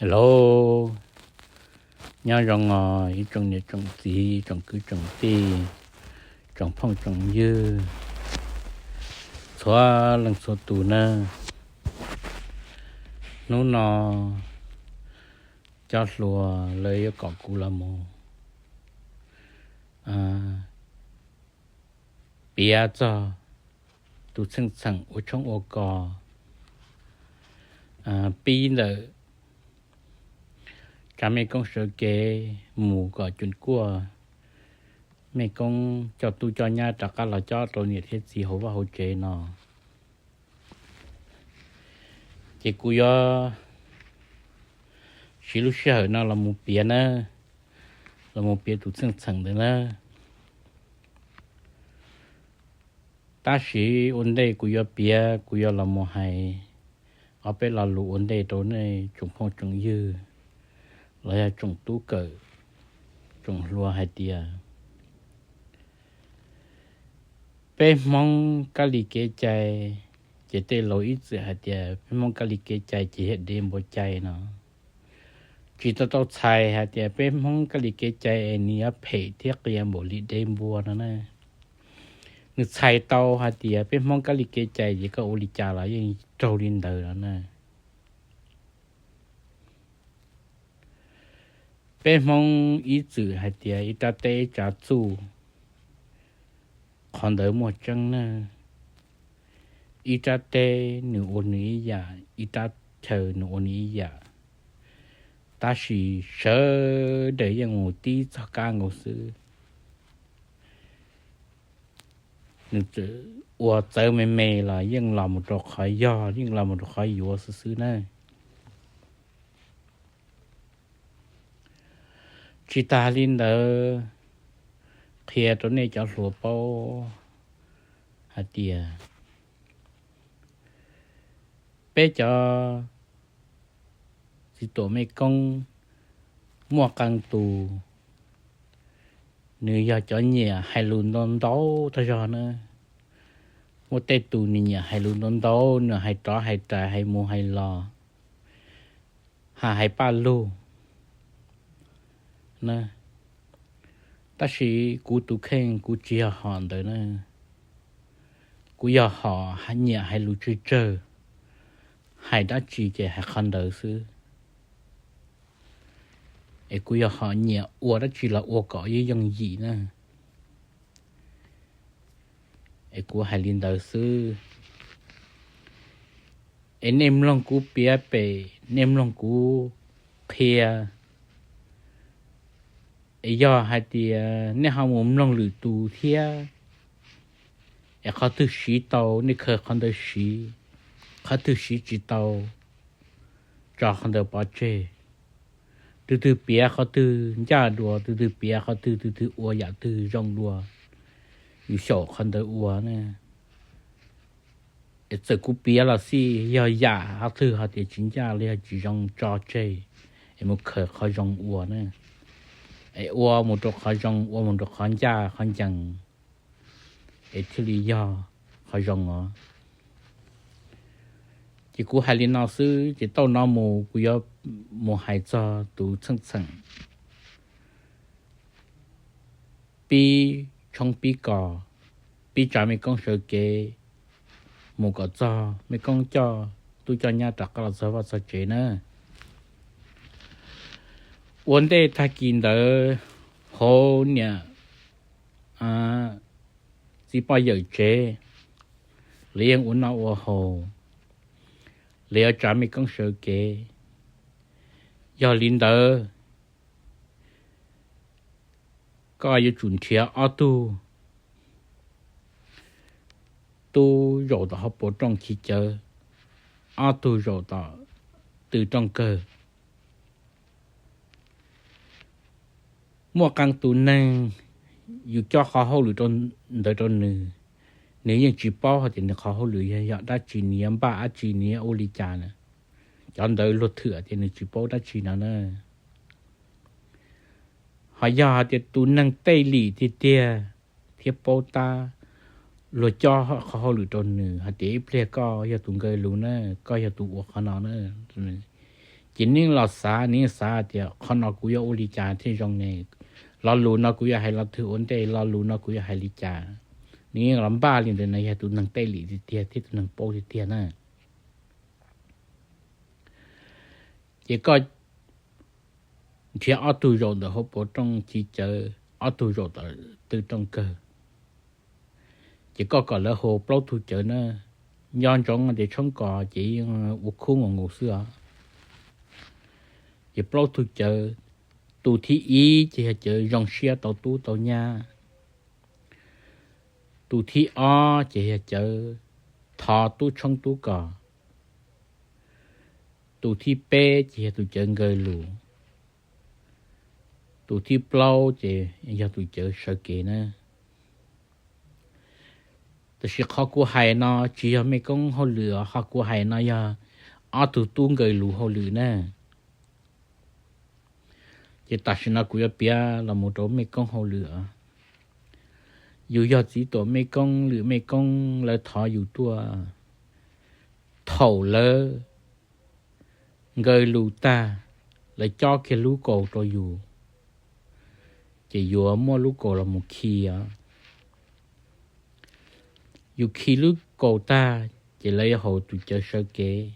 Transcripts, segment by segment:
Hello, nyob zoo os ib tsoom niam tsoom txiv, tsoom kwv tsoom tij, tsoom phooj tsoom ywg, txhua leej txhua tus nawb. Hnub no cov hluas lawv yuav kom kuv los mus piav txog tus txheej txheem ua tshoob ua kos pib ntawm tsav mej koob sawv kev mus kom cuam kuaj, mej koob coj tub coj nyab rov qab los cob rau niam thiab txiv hauv vaj hauv tsev no. Ces kuv yuav siv lub sij hawm no los mus piav na, los mus piav tus txheej txheem ntawd na. Tab sis ua ntej kuv yuav piav, kuv yuav los mus hais ob peb lo lus ua ntej rau nej tsoom phooj tsoom ywg los yog tsoom tub kawm, tsoom hluas hais tias peb Hmoob kab li kev cai, ces tej laus ib txwm hais tias peb Hmoob kab li kev cai ces yog dev npua cai no. Tsis tau tau txhais hais tias peb Hmoob kab li kev cai es nws yuav phem thiab qias npaum li dev npua no na. Nws txhais tau hais tias peb Hmoob kab li kev cai ces koj ua li cas los yeej raug li ntawd no na. Peb Hmoob ib txwm hais tias ib rab teb ib tsav txuj, qhov ntawd muaj tseeb na. Ib rab teb nws ua nws ib yam, ib rab chaw nws ua nws ib yam, tab sis sawv daws yeej mus tib txog kab nkaus xwb. Nws ua txawv me me los yeej los mus rau qhov yog, yeej los mus rau qhov yuav xwb xwb na. Tsis tas li ntawd, qhia rau nej cov hluas paub hais tias peb cov txiv tuam mej koob muaj qee tus nws yog cov nyiam hais lus ntau ntau tag zog na. Muaj tej tus nws nyiam hais lus ntau ntau, nws hais rov hais rais, hais mus hais los, ha hais paj lug na. Tab sis kuv tus kheej kuv tsis yog hom ntawd na. Kuv yog hom nyiam hais lus tsawg tsawg, hais dab tsi ces hais qhov ntawd xwb. Es kuv yog hom nyiam ua dab tsi los ua kom yooj yooj yim na. Es kuv hais li ntawd xwb. Es nej mloog kuv piav pem, nej mloog kuv qhia, es yog hais tias nej ho mus mloog lwm tus thiab, es qhov twg siv tau nej khaws qhov ntawd siv, qhov twg siv tsis tau tso qhov ntawd pov tseg. Tus twg piav qhov twg ncaj dua, tus twg piav qhov twg, tus twg ua yam twg zoo dua, yus xyaum qhov ntawd ua na. Es txawm kuv piav los xij, yog yam qhov twg ho tias tsis ncaj los yog tsis zoo tso tseg, es mus khaws qhov zoo ua na. Es ua mus rau qhov zoo, ua mus rau qhov ncaj qhov ncees, es thiaj li yog qhov zoo os. Ces kuv hais li no xwb, ces tau no mus kuv yuav mus hais txog tus txheej txheem pib tshoob pib kos, pib tsav mej koob sawv kev mus kom txog mej koob coj tub coj nyab rov qab los txog vaj txog tsev na. Ua ntej tag kis ntawd, hauv niam txiv poj yawm tsev, lawv yeej ua noj ua haus, lawv yuav tsav mej koob sawv kev. Yog li ntawd, koj yuav tsum nrhiav ob tug tub zaum tom hauv paus rooj chiv cawv, ob tug zaum tom tw rooj kawg. Muaj qee tus neeg yus cob qhov hauj lwm ntawd rau nws, nws yeej tsis paub hais tias nws qhov hauj lwm yog yog dab tsi, nws yuav npaj dab tsi, nws yuav ua li cas na. Cov ntawd luag thwm tias nws tsis paub dab tsi no na. Ho yog hais tias tus neeg tej lim tiag tiag thiab paub tab, luag cob qhov hauj lwm rau nws hais tias ib pliag koj yog tus nkaw lus na, koj yog tus ua qhov no na, Ces nws los xav, nws xav tias qhov no kuv yuav ua li cas thiaj zoo ne? Lo lus no kuv yuav hais los twg ua ntej? Lo lus no kuv yuav hais li cas? Nws los npaj li ntawd no yog tus neeg tej lim tiag tiag thiab tus neeg paub tiag tiag na. Ces koj nrhiav ob tug zaum ntawm hauv paus rooj chiv cawv, ob tug zaum tom tw rooj kawg. Ces koj kom lawv haus plaub tug cawv na, nco ntsoov tias tshoob kos ces yeej ua khub nkaus nkaus xwb os. Ces plaub tug cawv, tus thib ib ces yog cawv zoo siab tau tub tau nyab, tus thib ob ces yog cawv thov tub tshoob tub kos, tus thib peb ces yog tus cawv nkaws lus, tus thib plaub ces yog tus cawv sawv kev na. Tab sis qhov kuv hais no tsis yog mej koob hauj lwm os, qhov kuv hais no yog ob tug tub nkaws lus hauj lwm na. Ces tam sim no kuv yuav piav los mus rau mej koob hauj lwm os. Yus yog txiv tuam mej koob lwm mej koob, lawv thov yus tuaj, thaum lawv nkaws lus tag, lawv cob kiag lub kaus rau yus, ces yuav muab lub kaus los mus khi os. Yus khi lub kaus tag, ces lawv yuav haus tus cawv sawv kev.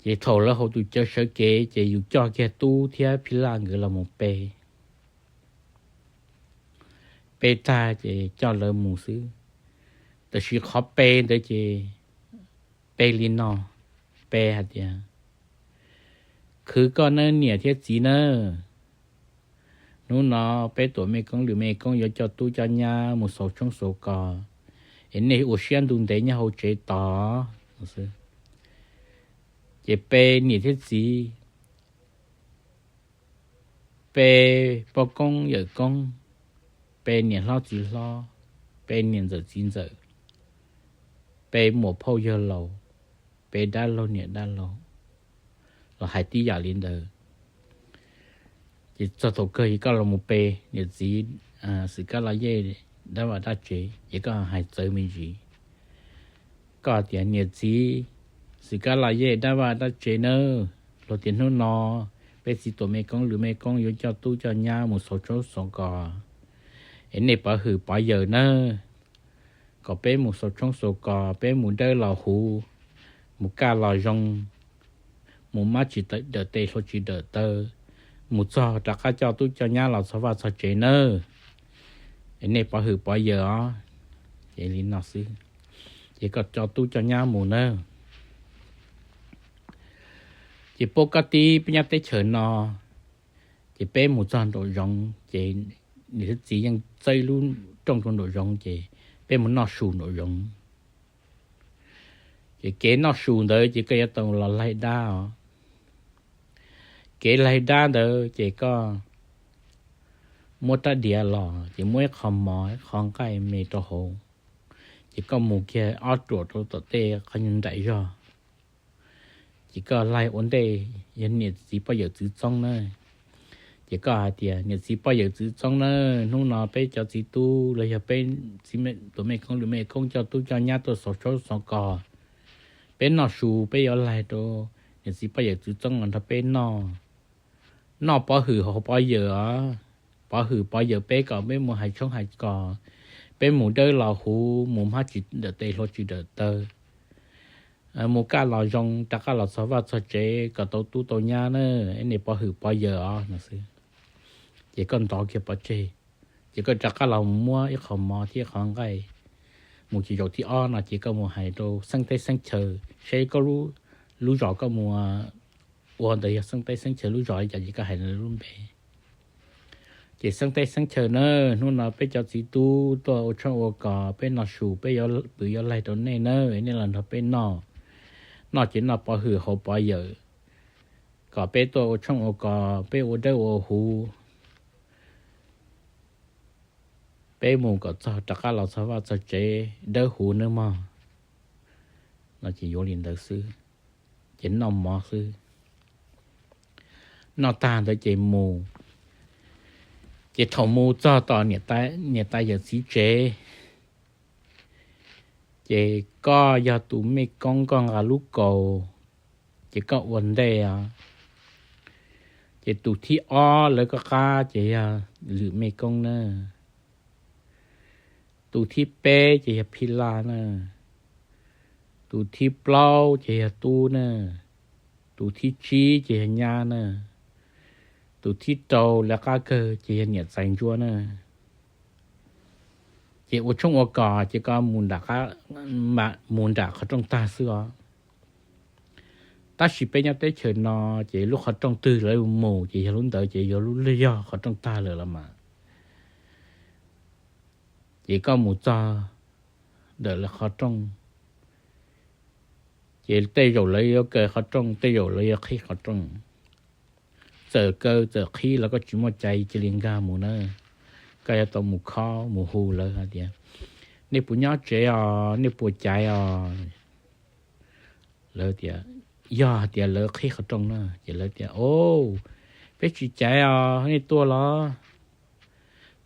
Ces thaum lawv haus tus cawv sawv kev ces yus coj kiag tub thiab phij laj nkawd los mus pe. Pe tag ces coj lawv mus xwb. Tab sis qhov pe ntawd ces pe li no, pe hais tias, khwv koj nawb niam thiab txiv nawb, hnub no peb tuam mej koob lwm mej koob yuav coj tub coj nyab mus xaus tshoob xaus kos, es nej ua siab ntuj ntev nyob hauv tsev tos. Ces pe niam thiab txiv, pe poj koob yawm koob, pe niam hlob txiv hlob, pe niam ntxawm txiv ntxawm, pe muam phauj yawg laus, pe dab laug niam dab laug, los hais tib yam li ntawd. Ces txog thaum kawg ces koj los mus pe niam txiv xwm kab los yej dab vaj dab tsev, ces koj hais txawv me ntsis. Koj tias niam txiv xwm kab los yej dab vaj dab tsev nawb, luag tias hnub no peb txiv tuam mej koob lwm mej koob yuav coj tub coj nyab mus xaus tshoob xaus kos, es nej pov hwm pov yawm nawb, kom peb mus xaus tshoob xaus kos, peb mus dawb los huv, mus kaj los zoo, mus mab tsis dawm tes hlua tsis dawm taw, mus txog rov qab coj tub coj nyab los txog vaj txog tsev nawb, es nej pov hwm pov yawm os. Ces li no xwb, ces koj coj tub coj nyab mus nawb. Ces puab kab tib peb nyab teb chaws no, ces peb mus txog nraum zoov ces niam thiab txiv yeej txawb ib lub rooj rau nraum zoov ces peb mus noj su nraum zoov. Ces kev noj su ntawd ces koj yuav tau los laig dab os. Kev laig dab ntawd ces koj muab rab diav los ces muab ib qho mov ib qho nqaij me rau hauv, ces koj mus kiag ob ruam rau tom tej qhov nraim zog, ces koj laig ua ntej, yog niam txiv poj yawm txwv txoob na, ces koj hais tias niam txiv poj yawm txwv txoob na, hnub no peb cov txiv tub los yog peb txiv tuam mej koob lwm mej koob coj tub coj nyab tuaj xaus tshoob xaus kos, peb noj su peb yuav laig rau niam txiv poj yawm txwv txoob los nrog peb noj. Noj pov hwm haus pov yawm os, pov hwm pov yawm peb kom peb mus hais tshoob hais kos, peb mus dawb los huv, mus hmab tsis dawm tes hlua tsis dawm taw, mus kaj los zoo rov qab los txog vaj txog tsev kom tau tub tau nyab na, nej pov hwm pov yawm os no xwb. Ces koj ntov kiag pov tseg, ces koj rov qab los muab ib qho mov thiab ib qho nqaij. Mus ces zaum thib ob no ces koj mus hais rau xeeb teb xeeb chaw, saib koj lub zos koj mus ua ntawd yog xeeb teb xeeb chaw lub zos li cas ces koj hais lub npe. Ces xeeb teb xeeb chaw na, hnub no peb cov txiv tub tuaj ua tshoob ua kos, peb noj su peb yuav pw yuav laig rau nej na, nej los nrog peb noj. Noj ces noj pov hwm haus pov yawm, kom peb tuaj ua tshoob ua kos peb ua dawb ua huv, peb mus kom txog rov qab los txog vaj txog tsev dawb huv nawb mog. No ces yuav li ntawd xwb, ces noj mov xwb. Noj tag ntawd ces mus, ces thaum mus txog tom niam tais yawm txiv tsev, ces koj yog tus mej koob koj nqa lub kaus, ces koj ua ntej os. Ces tus thib ob lawv koj qab ces yog lwm mej koob na. Tus thib peb ces yog phij laj na. Tus thib plaub ces yog tub na. Tus thib tsib ces yog nyab na. Tus thib rau lawv qab kawg ces yog niam ntxais ntsuab na. Ces ua tshoob ua kos ces koj mus nram qhov rooj tag xwb os. Tab sis peb nyob teb chaws no ces lub qhov rooj twg lawv mus ces yog lub ntawd ces yog lub, yog qhov rooj tag lawm los mas. Ces koj mus txog ntawm lawv qhov rooj, ces tej zaum lawv yuav kaw qhov rooj, tej zaum lawv yuav qhib qhov rooj. Txawm kaw txawm qhib los koj tsis muaj cai cia li nkag mus na. Koj yuav tau mus khob mus hu lawv hais tias, nej puas nyob tsev os, nej puas caiv os? Lawv tias, yog hais tias lawv qhib qhov rooj na ces lawv tias, o, peb tsis caiv os, nej tuaj los,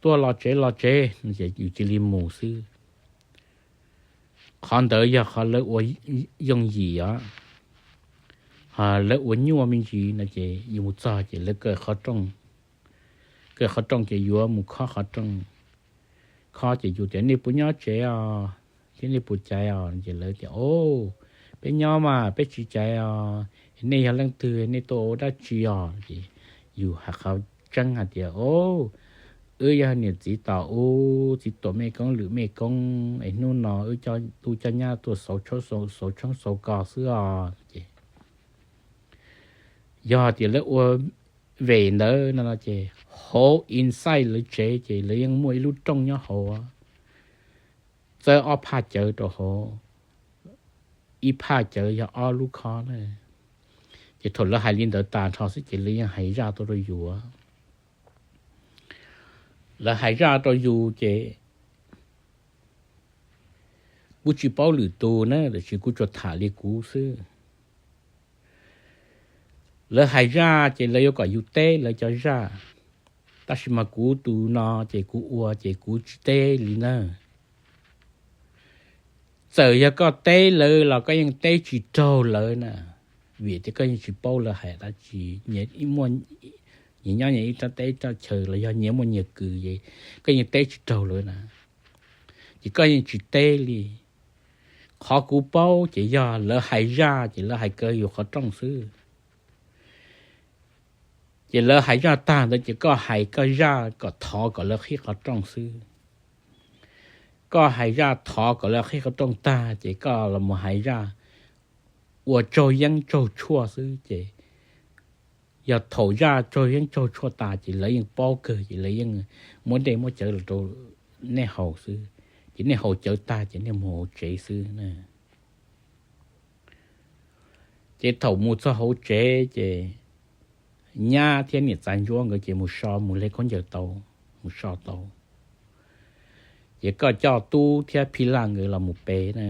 tuaj los tsev los tsev, ces yus cia li mus xwb. Qhov ntawd yog qhov lawv ua yooj yim os, lawv ua nyuaj me ntsis no ces yus mus txog ces lawv kaw qhov rooj, kaw qhov rooj ces yuav mus khob qhov rooj. Khob ces yus tias nej puas nyob tsev os, thiab nej puas caiv os? Ces lawv tias, o, peb nyob mas peb tsis caiv os, nej yog leej twg, nej tuaj ua dab tsi os? Ces yus hais qhov tseeb hais tias, o, wb yog niam txiv tom ub, txiv tuam mej koob lwm mej koob es hnub no wb coj tub coj nyab tuaj xauv tshoob xauv kos xwb os. Ces yog tias lawv ua vem ntawd no ces hauv inside lawv tsev ces lawv yeej muaj ib lub rooj nyob hauv, txawb ob phaj cawv rau hauv, ib phaj cawv yog ob lub khob na. Ces thaum lawv hais li ntawd tas nrho xwb ces lawv yeej hais zaj tuaj rau yus. Lawv hais zaj rau yus ces kuv tsis paub lwm tus na, tiam sis kuv tsuas tham li kuv xwb. Lawv hais zaj ces lawv yuav kom yus teb lawv cov zaj, tab sis mas kuv tus no ces kuv ua ces kuv tsis teb li na. Txawm yog koj teb lawv los koj yeej teb tsis raug lawv na, vim tias koj yeej tsis paub lawv hais dab tsi. Nyias nyob nyias ib rab teb rab chaw los yog nyias muaj nyias kws es koj yeej teb tsis raug lawv na, ces koj yeej tsis teb li. Qhov kuv paub ces yog lawv hais zaj ces lawv hais kaw yus qhov rooj xwb. Ces lawv hais zaj tag ntawd ces koj hais koj zaj kom thov kom lawv qhib qhov rooj xwb. Koj hais zaj thov kom lawv qhib qhov rooj tag ces koj los mus hais zaj ua tsaug yeeb tsaug tshuaj xwb ces yog thaum zaj tsaug yeeb tsaug tshuaj tas ces lawv yeej paub kawg ces lawv yeej muab dej muab cawv los rau nej haus xwb, ces nej haus cawv tag ces nej mus hauv tsev xwb na. Ces thaum mus txog hauv tsev ces nyab thiab niam ntxais ntsuab nkawd ces mus so mus hle khaub ncaws tau, mus so tau. Ces koj coj tub thiab phij laj nkawd los mus pe na.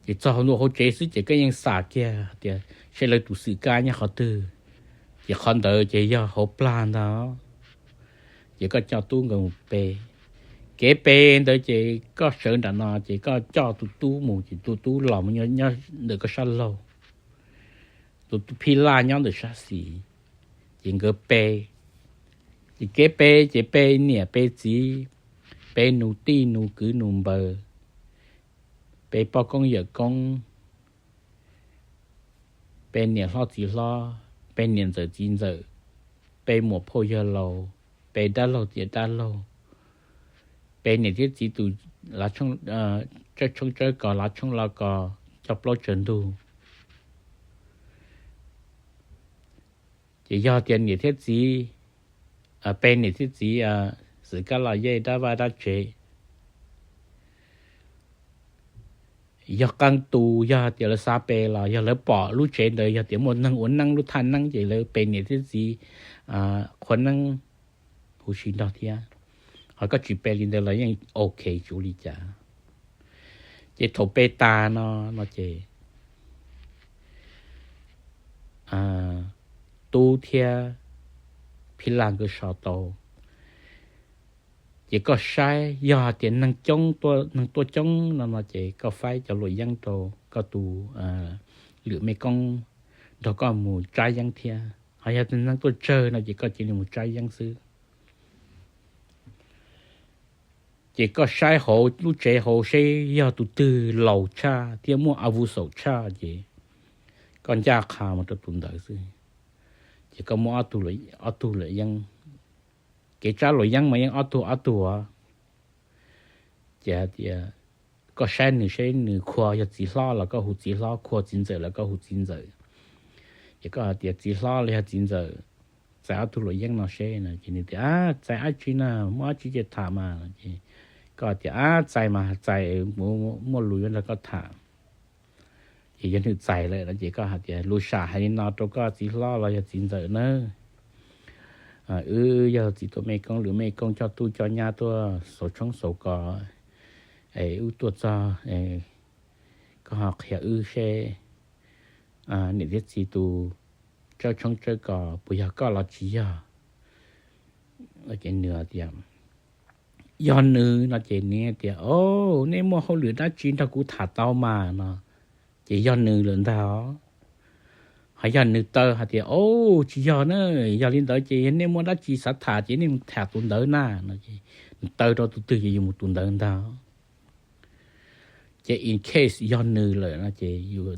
Ces txog hauv ntua hauv tsev xwb ces koj yeej xam kiag tias seb lawv tus xwm kab nyob qhov twg, ces qhov ntawd ces yog hauv plag ntag. Ces koj coj tub nkawd mus pe. Kev pe ntawd ces koj sawv nram no ces koj coj tus tub mus ces tus tub los mus nyob ntawm koj sab laug, tus phij laj nyob ntawm sab xis, ces nkawd pe. Ces kev pe ces pe niam pe txiv, pe nus tij nus kwv nus npawg, pe poj koob yawm koob, pe niam hlob txiv hlob, pe niam ntxawm txiv ntxawm, pe muam phauj yawg laus, pe dab laug tiam dab laug, pe niam thiab txiv tus tsawb tshoob tsawb kos lav tshoob lav kos coj plaub tsaws ntug. Ces yog tias niam thiab txiv, pe niam thiab txiv xwm kab los yej dab vaj dab tsev, yog qee tus yog tias lawv xav pe los yog lawv pom lub tsev ntawd yog tias muaj neeg ua neeb lub thaj neeb ces lawv pe niam thiab txiv qhua neeb huv si nrog thiab. Ho koj tsis pe li ntawd los yeej ok tsis ua li cas. Ces thaum pe tas no no ces tub thiab phij laj nkawd so tau. Ces koj saib yog hais tias neeg coob, neeg tuaj coob no no ces koj faib cov luam yeeb rau koj tus lwm mej koob nrog koj mus tsab yeeb thiab. Ho yog tus neeg tuaj tsawg no ces koj cia li mus tsab yeeb xwb. Ces koj saib hauv lub tsev hauv seb yog tus twg laus tshaj thiab muaj a vuv xaum tshaj ces koj ncaj qha mus rau tus ntawd xwb. Ces koj muab ob tug luam yeeb, kev tsab luam yeeb mas yeej ob tug ob tug. Ces hais tias koj saib nws seb nws khua yog txiv hlob los koj hu txiv hlob, khua txiv ntxawm los koj hu txiv ntxawm. Ces koj hais tias txiv hlob los yog txiv ntxawm, txais ob tug luam yeeb no seb no ces nws tias, Ab, txais dab tsi na, muaj dab tsi ces tham mas. Ces koj tias, Ab, txais mas txais, muaj lus yuav nrog koj tham. Ces yog nws txais lawm no ces koj hais tias, Lus sam hais li no rau koj txiv hlob los yog txiv ntxawm nawb. Wb yog txiv tuam mej koob lwm mej koob coj tub coj nyab tuaj xauv tshoob xauv kos, es wb tuaj txog, koj ho qhia wb seb niam thiab txiv tus tsawb tshoob tsawb kos puas yog koj los tsis yog? Nws tias, Yog nws no ces nws tias, O, nej muaj hauj lwm dab tsi nrog kuv tham tau mas no, ces yog nws lawm ntag. Ho yog nws taw hais tias, O, tsis yog na, yog li ntawd ces yog nej muaj dab tsi xav tham ces nej mus tham tus ntawd na no ces nws taw rau tus twg ces yus mus tus ntawd ntag. Ces in case yog nws lawm no ces yus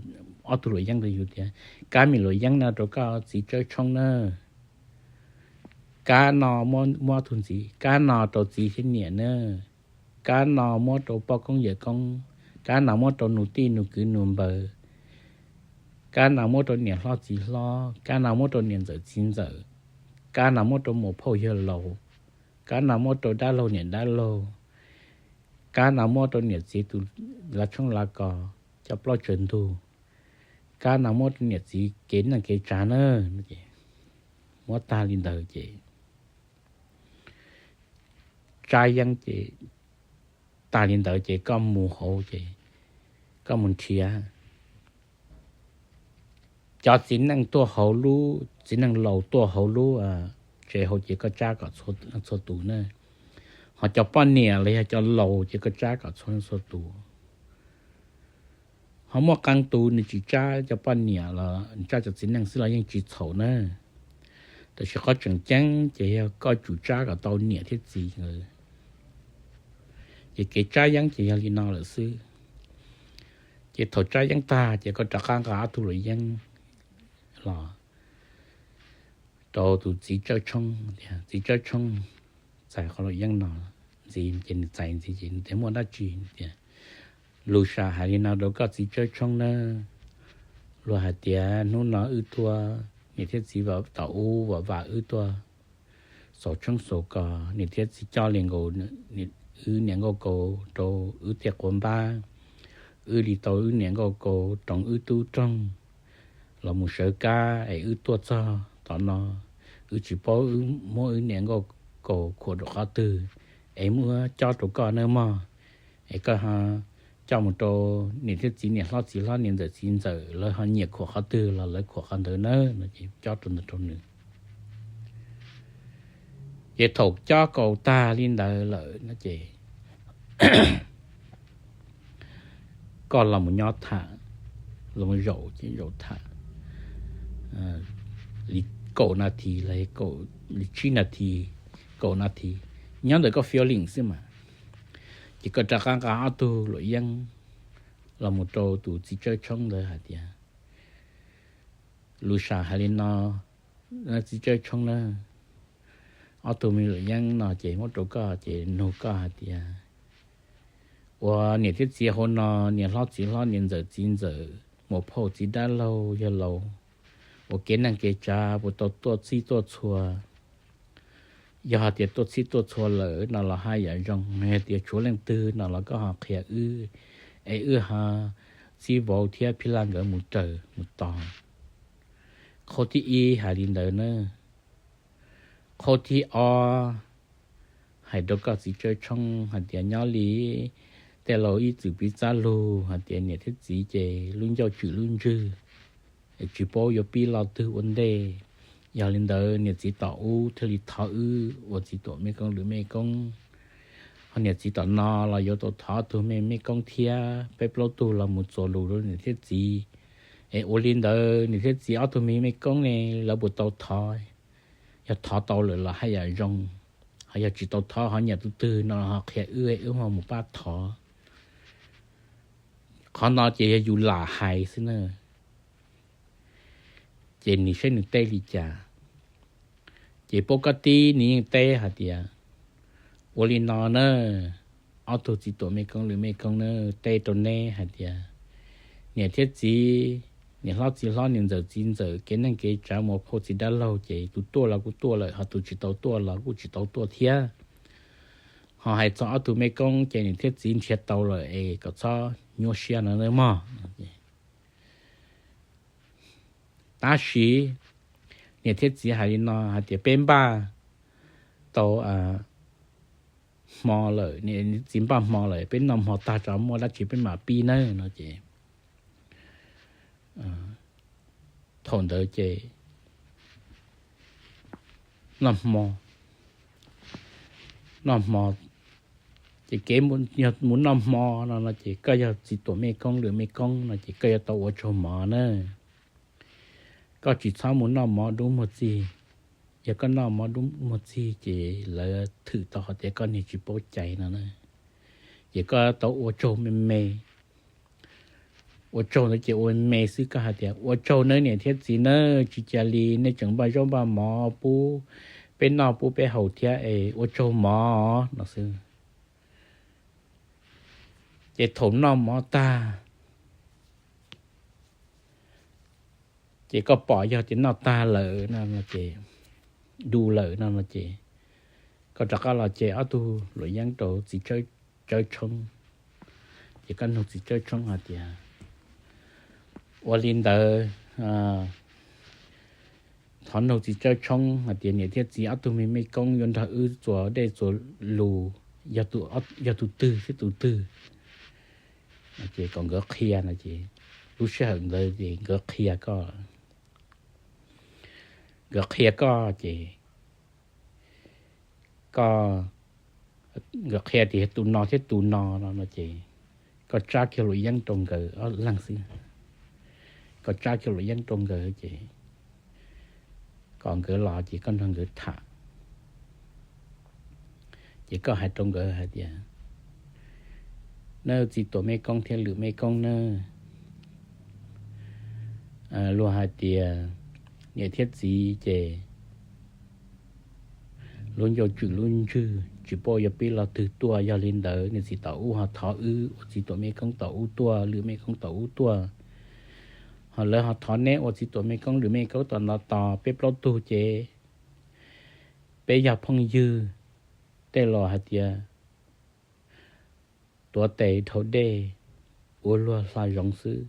ob tug luam yeeb ntawd yus tias, Kab me luam yeeb no rau koj txiv tsawb tshoob na. Kab no muab tug ntxiv, kab no rau txiv thiab niam na. Kab no muab rau poj koob yawm koob, kab no muab rau nus tij nus kwv nus npawg, kab no muab rau niam hlob txiv hlob, kab no muab rau niam ntxawm txiv ntxawm, kab no muab rau muam phauj yawg laus, kab no muab rau dab laug niam dab laug, kab no muab rau niam txiv tus lav tshoob lav kos coj plaub tsaws ntug, kab no muab rau niam txiv kev neej kev tsav na. Muab tag li ntawd ces tsab yeeb ces tag li ntawd ces koj mus hauv ces koj mus nrhiav cov txiv neej tuaj hauv lub, txiv neej laus tuaj hauv lub tsev hauv ces koj tsab kom txhua tus na. Ho cov poj niam los yog cov laus ces koj tsab kom txhua txhua tus. Ho muaj qee tus nws tsis tsab cov poj niam los tsab cov txiv neej xwb los yeej tsis txhaum na. Tab sis qhov tseem ceeb ces yog koj tsum tsab kom tau niam thiab txiv. Ces kev tsab yeeb ces yog li no lawm xwb. Ces thaum tsab yeeb tag ces koj rov qab nqa ob tug luam yeeb los rau tus txiv tsawb tshoob tias, Txiv tsawb tshoob, txais qhov luam yeeb no ntxiv. Ces nws txais ntxiv ces nws tias, Muaj dab tsi? Tias, Lus sam hais li no rau koj txiv tsawb tshoob nawb. Luag hais tias hnub no wb tuaj, niam thiab txiv tom ub vam vam wb tuaj xauv tshoob xauv kos, niam thiab txiv coj li nkaus wb niam nkauj kaus rau wb tej quav npab, wb li tau wb niam nkauj kaus roos wb tub roog los mus sawv kab es wb tuaj txog tom no, wb tsis paub wb muab wb niam nkauj kaus khuam rau qhov twg es muab cob rau koj nawb mog. Es koj ho coj mus rau niam thiab txiv, niam hlob txiv hlob, niam ntxawm txiv ntxawm, lawv ho nyiam khuam qhov twg los lawv khuam qhov ntawd nawb no ces cob rau ntawd rau nws. Ces thaum cob kaus tag li ntawd lawm no ces koj los mus nyob tham, los zaum ces zaum tham li kaum nas this los li tsib nas this, kaum nas this, nyob ntawm koj feeling xwb mas. Ces koj rov qab nqa ob tug luam yeeb los mus rau tus txiv tsawb tshoob ntawd hais tias, Lus sam hais li no, txiv tsawb tshoob na, ob tug me luam yeeb no ces muab rau koj ces nug koj hais tias, ua niam thiab txiv hauv no, niam hlob txiv hlob, niam ntxawm txiv ntxawm, muam phauj txiv dab laug yawg laus, ua kev neej kev tsav puas tau tuaj txhij tuaj txhua? Yog hais tias tuaj txhij tuaj txhua lawm no los haj yam zoo, yog tias tshuav leej twg no los koj ho qhia wb, es wb ho txib vauv thiab phij laj nkawd mus raws mus tos. Qhov thib ib hais li ntawd na. Qhov thib ob hais rau koj txiv tsawb tshoob hais tias nyob li tej laus ib txwm piv txaj lug hais tias niam thiab txiv ces lub ncauj tswm lub ntswg, tsis paub yuav pib lo twg ua ntej. Yog li ntawd niam txiv tom ub thiaj li thov wb ua txiv tuam mej koob lwm mej koob, ho niam txiv tom no los yuav tau thov tug mej mej koob thiab, peb plaub tug los mus txuas lus rau niam thiab txiv, Es ua li ntawd niam thiab txiv ob tug me mej koob ne, lawv puas tau thov? Yog thov tau lawm los haj yam zoo, ho yog tsis tau thov ho nyiam tus twg no ho qhia wb, wb ho mus pab thov. Qhov no ces yog yus lam hais xwb na, ces nws saib nws teb li cas. Ces Paub Kab Tib nws yeej teb hais tias, ua li no na, ob tug txiv tuam mej koob lwm mej koob na, teb rau neb hais tias, niam thiab txiv, niam hlob txiv hlob, niam ntxawm txiv ntxawm, kev neej kev tsav mus phauj txiv dab laug ces tus tuaj los kuj tuaj lawm, ho tus tsis tau tuaj los kuj tsis tau tuaj thiab. Ho hais txog ob tug mej koob ces niam thiab txiv nrhiav tau lawm es kom txhob nyuaj siab no nawb mog. Tab sis niam thiab txiv hais li no hais tias peb npaj tau hmo lawm, niam txiv npaj hmo lawm, peb noj hmo tag tso muaj dab tsi peb mam pib nawb no ces thaum ntawd ces noj hmo, noj hmo, ces kev mus noj hmo no no ces koj yog txiv tuam mej koob lwm mej koob no ces koj yuav tau ua tsaug mov na. Koj tsis txhob mus noj mov dub muag txig. Yog koj noj mov dub muag txig ces lawv thwm tau hais tias koj niag tsis paub cai no na. Ces koj tau ua tsaug me me. Ua tsaug ntawd ces ua me xwb, koj hais tias ua tsaug nawb niam thiab txiv nawb, tsis cia li nej tseem npaj zaub npaj mov pub peb noj pub peb haus thiab es ua tsaug mov no xwb. Ces thaum noj mov tag, ces koj pom yog tias noj tag lawm no ces, du lawm no no ces, koj rov qab los ces ob tug luam yeeb rau txiv tsawb tshoob. Ces koj nug txiv tsawb tshoob hais tias, ua li ntawd, thov nug txiv tsawb tshoob hais tias niam thiab txiv ob tug me mej koob yuav nrog wb txua dej txua lus, yog tus twg thiab tus twg? Ces kom nkawd qhia no ces, lub sij hawm ntawd ces nkawd qhia koj, nkawd qhia koj ces, koj, nkawd qhia tias yog tus no thiab tus no no no ces, koj tsab kiag luam yeeb rau nkawd ob leeg xwb. Koj tsab kiag luam yeeb rau nkawd ces, kom nkawd los ces koj nrog nkawd tham. Ces koj hais rau nkawd hais tias, nawb txiv tuam mej koob thiab lwm mej koob nawb, luag hais tias niam thiab txiv ces lub ncauj tswm lub ntswg tsis paub yuav pib lo twg tuaj. Yog li ntawd niam txiv tom ub ho thov wb ua txiv tuam mej koob tom ub tuaj, lwm mej koob tom ub tuaj, ho lawv ho thov neb ua txiv tuam mej koob lwm mej koob tom no tos peb plaub tug ces peb yog phooj ywg, tej los hais tias tuav tes dhau dej, ua luag hla zoov xwb,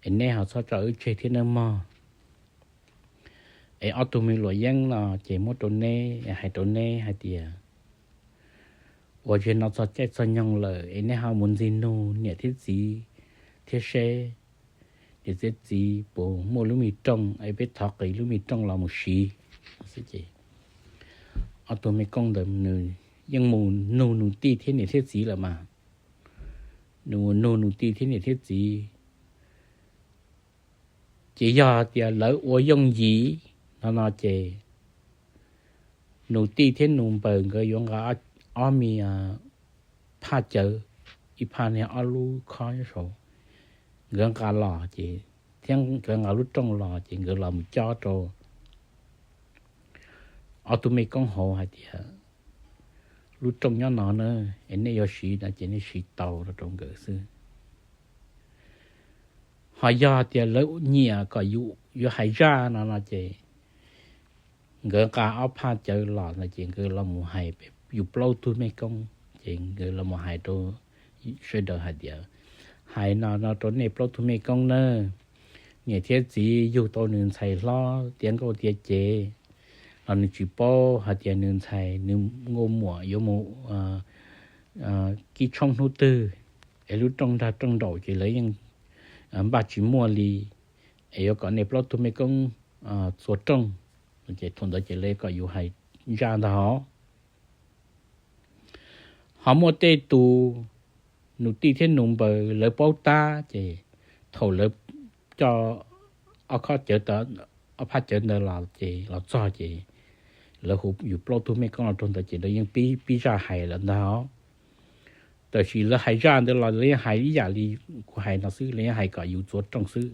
es neb ho txhob tso wb tseg thiab nawb mog. Es ob tug me luam yeeb no ces muab rau neb, hais rau neb hais tias, ua tseg no txog caij txog nyoog lawm es neb ho mus ntxig nug niam thiab txiv thiab seb niam thiab txiv puas muaj lub me rooj es peb thov qiv lub me rooj los mus siv. Ob tug mej koob ntawd nws yeej mus nug nws tij thiab niam thiab txiv lawm mas, nws mus nug nws tij thiab niam thiab txiv, ces yog tias lawv ua yooj yim no no ces nws tij thiab nws npawg nkawd yuav nqa ob me phaj cawv, ib phaj niag ob lub khob nyob saud, nkawd nqa los ces, thiab nkawd nqa lub rooj los ces nkawd los mus cob rau ob tug mej koob hauv hais tias, lub rooj nyob no na, es nej yuav siv no ces nej siv tau no rau nkawd xwb. Ho yog tias lawv nyiam kom yus yuav hais zaj no no ces nkawd nqa ob phaj cawv los no ces nkawd los mus hais yus plaub tug mej koob, ces nkawd los mus hais rau sawv daws hais tias, hais no no rau nej plaub tug mej koob nawb, niam thiab txiv yug tau nws ntxhais hlob tiav nkauj tiav cev los nws tsis paub hais tias nws ntxhais nws nkauj muam yuav mus kib tshoob hnub twg, es lub rooj nrag rooj nraum ces lawv yeej npaj tsis muaj li, es yuav kom nej plaub tug mej koob txua rooj, ces thaum ntawd ces lawv kom yus hais zaj ntag hos. Ho muaj tej tus nus tij thiab nus npaws lawv paub tab ces thaum lawv coj ob khob cawv, ob phab cawv ntawd los ces los txog ces lawv hu yus plaub tug mej koob los rau ntawd ces lawv yeej pib zaj hais lawm ntag. Tab sis lawv hais zaj ntawd los lawv yeej hais ib yam li kuv hais no xwb, lawv yeej hais kom yus txua rooj xwb.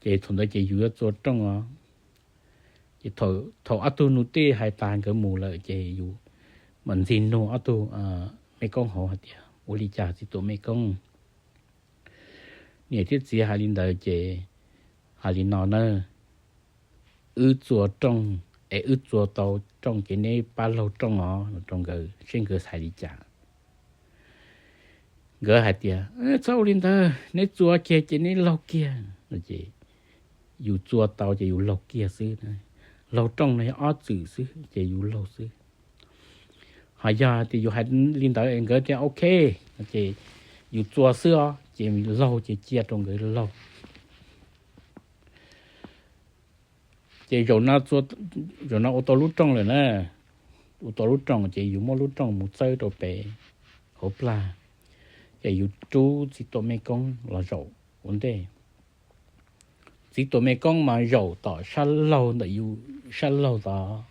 Ces thaum ntawd ces yus yuav txua rooj os. Ces thaum ob tug nus tij hais tas nkawd mus lawm ces yus mam ntxig nug ob tug mej koob hauv hais tias, ua li cas txiv tuam mej koob? Niam thiab txiv hais li ntawd ces hais li no na, wb txua rooj es wb txua tau rooj ces neb pab laug rooj os no rau nkawd seb nkawd hais li cas. Nkawd hais tias, txhob ua li ntawd, neb txua kiag ces neb laug kiag no ces yus txua tau ces yus laug kiag xwb. Laug rooj no yog ob txwm xwb ces yus laug xwb. Ho yog tias yus hais li ntawd es nkawd tias ok no ces yus txua xwb os, ces laug ces cia rau nkawd laug. Ces zaum no ua tau lub rooj lawm na, ua tau lub rooj ces yus muab lub rooj mus txawb rau pem hauv plag, ces yus rub txiv tuam mej koob los zaum ua ntej. Txiv tuam mej koob mas zaum tom sab laug ntawm yus sab laug tod.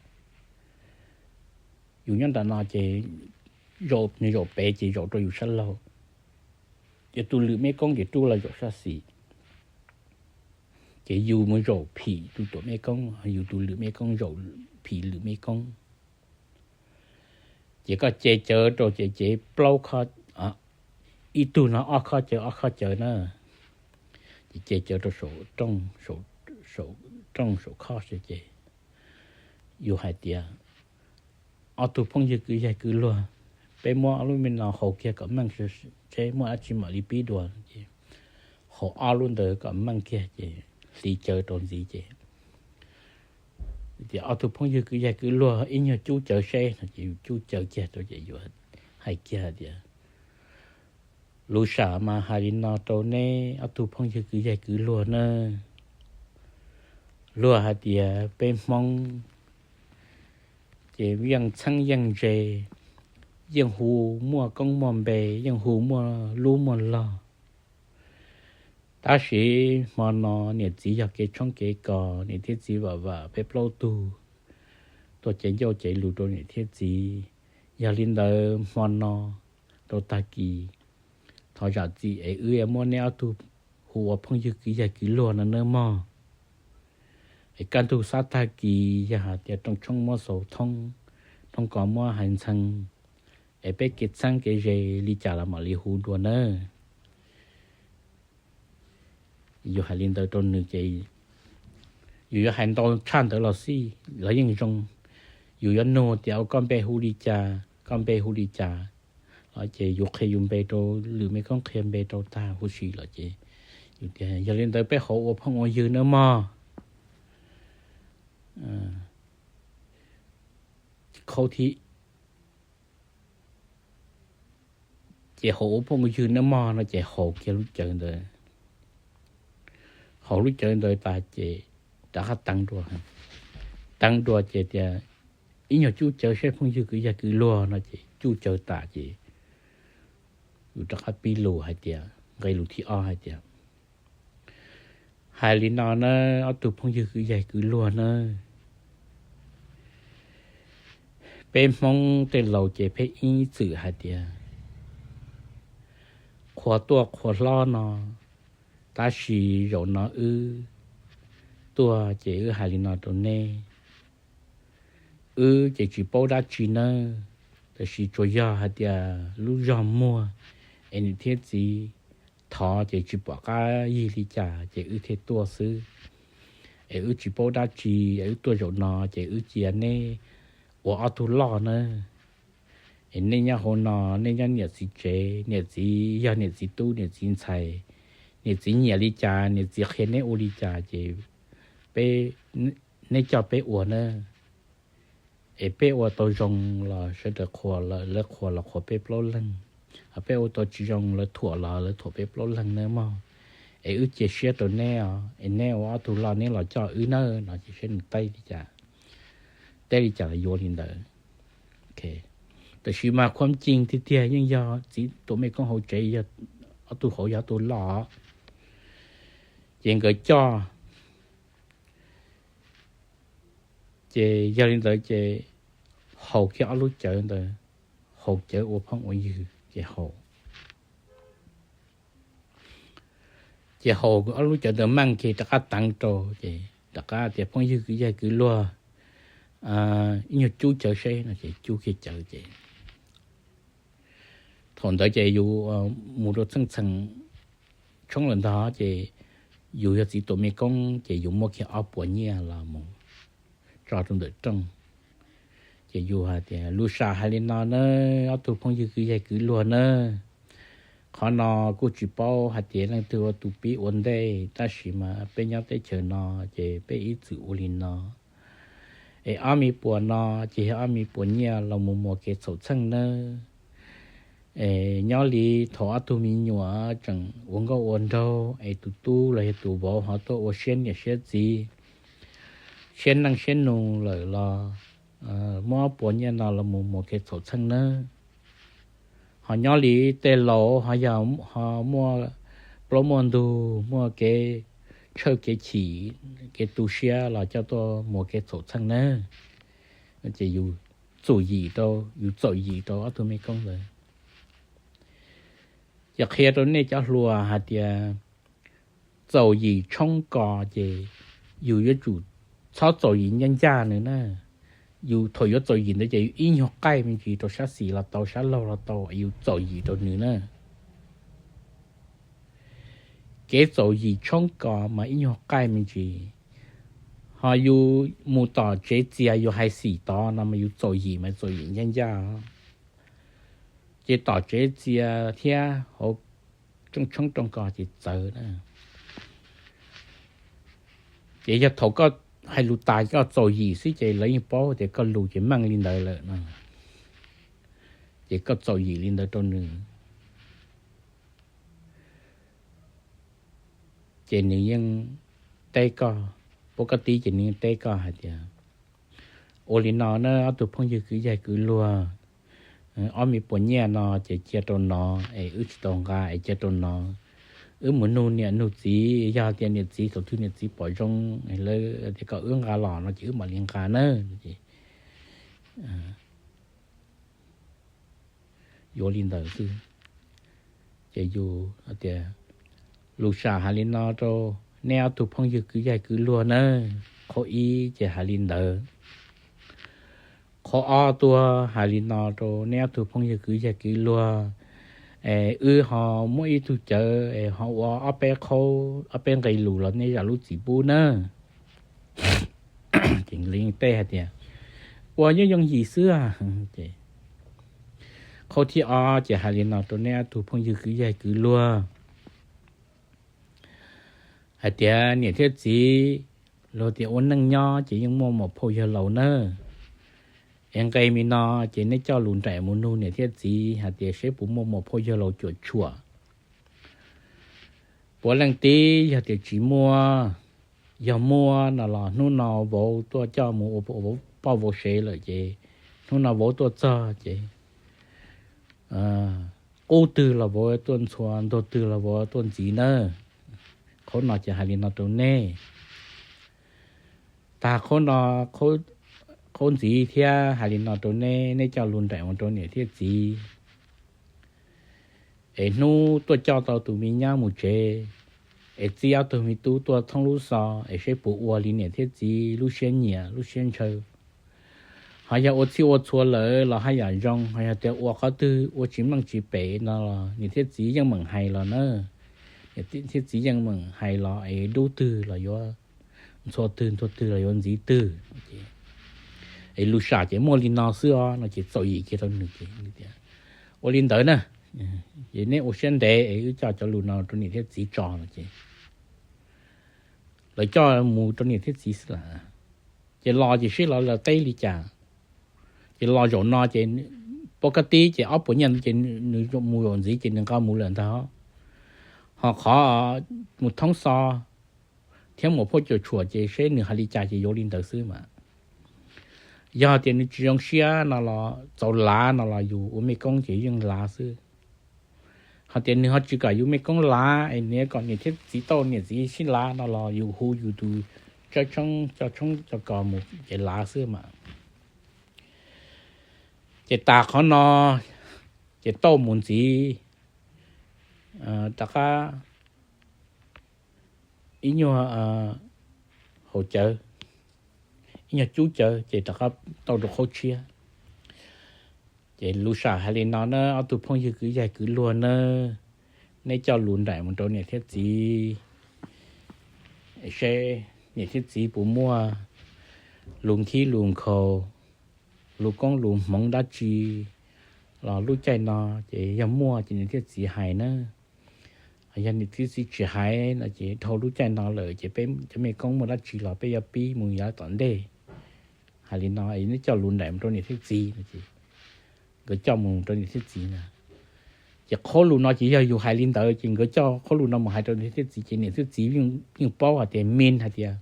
Yus nyob nram no ces zaum, nws zaum pem ces zaum rau yus sab laug, ces tus lwm mej koob ces rub los zaum sab xis. Ces yus mus zaum phim tus tuam mej koob, yus tus lwm mej koob zaum phim lwm mej koob. Ces koj ce cawv rau ces cev plaub khob, ib tug no ob khob cawv ob khob cawv na. Ces ce cawv rau saum rooj, saum rooj saum khob ces yus hais tias, ob tug phooj ywg kwv yaig kwv luag, peb muab ob lub me no haus kiag kom meej seb muaj dab tsi mam li pib dua. Ces haus ob lub ntawd kom meej kiag ces hliv cawv rau ntxiv ces tias, ob tug phooj ywg kwv yaig kwv luag, ib nyuag cub cawv seb no ces yus cub cawv kiag rau ces yus hais kiag hais tias, lus sam mas hais li no rau neb ob tug phooj ywg kwv yaig kwv luag nawb. Luag hais tias peb Hmoob ces yeej txheeb yeej ze, yeej hu muaj koob muaj npe, yeej hu muaj lub muaj log. Tab sis hmo no niam txiv yog kev tshoob kev kos, niam thiab txiv vam vam peb plaub tug tuaj cev ncauj cev lus rau niam thiab txiv. Yog li ntawd hmo no rau tag kis, thov zam txim es wb muab neb ob tug hu ua phooj ywg kwv yaig kwv luag no nawb mog. Es kaj ntug sab tag kis yog hais tias rooj tshoob muab xaus thoob, rooj kos muab hais ntxhee, es peb kev txheeb kev ze li cas los mam li hu dua nawb. Yus hais li ntawd rau nws ces yus yuav hais ntau tshaj ntawd los xij los yeej zoo. Yus yuav nug tias, koj npe hu li cas, koj npe hu li cas los ces yus qhia yus npe rau, lwm me koob qhia npe rau tag huv si los ces yus tias, yog li ntawd peb hauv ua phooj ua ywg nawb mog. Qhov thib ces hauv ua phooj ua ywg nawb mog no ces haus kiag lub cawv ntawd. Haus lub cawv ntawd tas ces rov qab teev dua. Teev dua ces tias, ib nyuag cub cawv seb phooj ywg kwv yaig kwv luag no ces cub cawv tas ces yus rov qab pib lus hais tias, nqe lus thib ob hais tias, hais li no na, ob tug phooj ywg kwv yaig kwv luag na, peb Hmoob tej laus ces peb ib txwm hais tias, qhua tuaj qhua hlob no, tab sis zaum no wb tuaj ces wb hais li no rau neb. Wb ces tsis paub dab tsi nawb, tab sis tsuas yog hais tias lub zog muag es niam thiab txiv thov ces tsis pom qab yig li cas ces wb thiaj tuaj xwb. Es wb tsis paub dab tsi, es wb tuaj zaum no ces wb cia neb ua ob tug loj nawb. Es nej nyob hauv no, nej nyob niam txiv tsev, niam txiv yog niam txiv tub niam txiv ntxhais, niam txiv nyiam li cas, niam txiv qhia neb ua li cas ces peb, neb coj peb ua nawb. Es peb ua tau zoo los sawv daws qhuas, lawv qhuas los qhuas peb plaub leeg, peb ua tau tsis zoo lawv thuam los lawv thuam peb plaub leeg nawb mog. Es wb cia siab rau neb os, es neb ua ob tug loj neb los coj wb nawb no ces saib nws teb li cas, teb li cas los yuav li ntawd. Tab sis mas khuam cing tiag tiag yeej yog txiv tuam mej koob hauv tsev, yog ob tug hauv yog ob tug loj. Ces nkawd coj, ces yog li ntawd ces haus kiag ob lub cawv ntawd, haus cawv ua phooj ua ywg ces haus. Ces haus ob lub cawv ntawd meej kiag rov qab teev rau, ces rov qab tias phooj ywg kwv yawg kwv luag, ib nyuag cub cawv seb no ces cub kiag cawv ces thaum ntawd ces yus mus rau txheej txheem tshoob lawm ntag ces yus yog txiv tuam mej koob ces yus muab kiag ob puas nyiaj los mus tso rau ntawm rooj. Ces yus hais tias lus sam hais li no na, ob tug phooj ywg kwv yawg kwv luag na, qhov no kuj tsis paub hais tias leej twg ua tus pib ua ntej, tab sis mas peb nyob teb chaws no ces peb ib txwm ua li no. Es ob me puas no ces yog ob me puas nyiaj los mus muas kev txhaum txheej nawb. Es nyob li thaum ob tug me nyuam tseem ua nkauj ua nraug es tus tub los yog tus vauv ho tuaj ua siab niam siab txiv, siab neej siab nus lawm los muab ob puas nyiaj no los mus muas kev txhaum txheej nawb. Ho nyob li tej laus ho yog ho muaj plaub muaj ntug, muaj kev tshawj kev chim, kev tu siab los coj tuaj muas kev txhaum txheej nawb. Ces yus txaum yim rau, yus txaum yim rau ob tug mej koob ntawd. Ces qhia rau nej cov hluas hais tias txaum yim tshoob kos ces yus yuav tsum txhob txaum yim ncaj ncaj nws na. Yus thaum yuav txaum yim ntawd ces yus ib nyuag qaij me ntsis rau sab xis los tau, sab laug los tau, yus txaum yim rau nws na. Kev txaum yim tshoob kos mas ib nyuag qaij me ntsis. Ho yus mus tom tsev txias yus hais xim tod no mas yus txaum yim mas txaum yim ncaj ncaj. Ces tom tsev txias thiab hauv rooj tshoob rooj kos ces txawv na. Ces yog thaum koj hais lus tas koj txaum yim xwb ces lawv yeej paub tias koj lus ces meej li ntawd lawm no. Ces koj txaum yim li ntawd rau nws, ces nws yeej teb koj, pab koj tib ces nws yeej teb koj hais tias ua li no na ob tug phooj ywg kwv yawg kwv luag, ob me puas nyiaj no ces cia rau no, es wb tsis tau nqa es cia rau no. Wb mus nug niam nug txiv, yog tias niam txiv thaum twg niam txiv pom zoo lawv tias kom wb nqa los no ces wb mam li nqa na. Yuav li ntawd xwb. Ces yus tias lus sam hais li no rau neb ob tug phooj ywg kwv yawg kwv luag na. Qhov ib ces hais li ntawd. Qhov ob tuaj hais li no rau neb ob tug phooj ywg kwv yawg kwv luag, es wb ho muab ib tug cawv es ho ua ob peb qhaub ob peb nqe lus los nej zam lub txim pub na. Ces li tej hais tias ua yooj yooj yim xwb. Qhov thib ob ces hais li no rau neb ob tug phooj ywg kwv yawg kwv luag hais tias niam thiab txiv luag tias ua neej nyob ces yeej muaj muam phauj yawg laus na. Es nqe me no ces neb coj lus nraim mus nug niam thiab txiv hais tias seb puas muaj muam phauj yawg laus cuam tshuam. Puav leej tib yog tias tsis muaj, yog muaj no los hnub no vauv tuaj coj mus ua poj vauv sev lawm ces hnub no vauv tuaj txog ces qub twg los vauv tuaj ntxhua, ntuag twg los vauv tuaj ntxiv na. Qhov no ces hais li no rau nej. Tag qhov no, qhov ntxiv thiab hais li no rau neb, neb coj lus nraim mus rau niam thiab txiv, es hnub tuaj coj tau tus me nyab mus tsev, es txib ob tug me tub tuaj thoob lub xo, es seb puas ua li niam thiab txiv lub siab nyiam lub siab ntshaw. Ho yog ua txhij ua txhua lawm los haj yam zoo, ho yog tias ua qhov twg ua tsis meej tsis pem no los niam thiab txiv yeej meem hais los na. Niam thiab txiv yeej meem hais los es dub twg los yuav ntxhua twg, ntuag twg los yuav ntxiv twg. Es lus sam ces muaj li no xwb os no ces txaus yim kiag rau nws ces tias ua li ntawd na, ces neb ua siab ntev es wb coj cov lus no rau niam thiab txiv tso no ces lawv coj mus rau niam thiab txiv xwb lawm. Ces los ces seb los lawv teb li cas. Ces los zaum no ces pab kab tib ces ob puas nyiaj ces nws mus zaum ntxiv ces nws nqa mus lawm ntag. Ho qhov mus thoob xo thiab muam phauj cuam tshuam ces seb nws hais li cas ces yuav li ntawd xwb mas. Yog tias nws tsis zoo siab no los txaus lav no los yus ua mej koob ces yeej lav xwb. Hos tias nws ho tsis kam yus mej koob lav es nws kom niam thiab txiv tau niam txiv sib lav no los yus hu yus tus tsawb tshoob coj tshoob coj kos mus ces lav xwb mas. Ces tas qhov no ces tauj mus ntxiv rov qab ib nyuag haus cawv, ib nyuag cub cawv ces rov qab tauj rau qhov tshiab. Ces lus sam hais li no na, ob tug phooj ywg kwv yawg kwv luag na, neb coj lus nraim mus rau niam thiab txiv seb niam thiab txiv puas muaj lus nkhib lus nkhaus, lus koob lus hmoov dab tsi los lub caij no ces yog muaj ces niam thiab txiv hais na. Yog niam thiab txiv tsis hais no ces dhau lub caij no lawm ces peb cov mej koob muaj dab tsi los peb yuav pib mus yav tom ntej. Hais li no neb coj lus nraim mus rau niam thiab txiv no ces nkawd coj mus rau niam thiab txiv na. Ces qhov lus no ces yog yus hais li ntawd ces nkawd coj qhov lus no mus hais rau niam thiab txiv ces niam thiab txiv yeej paub hais tias, mean hais tias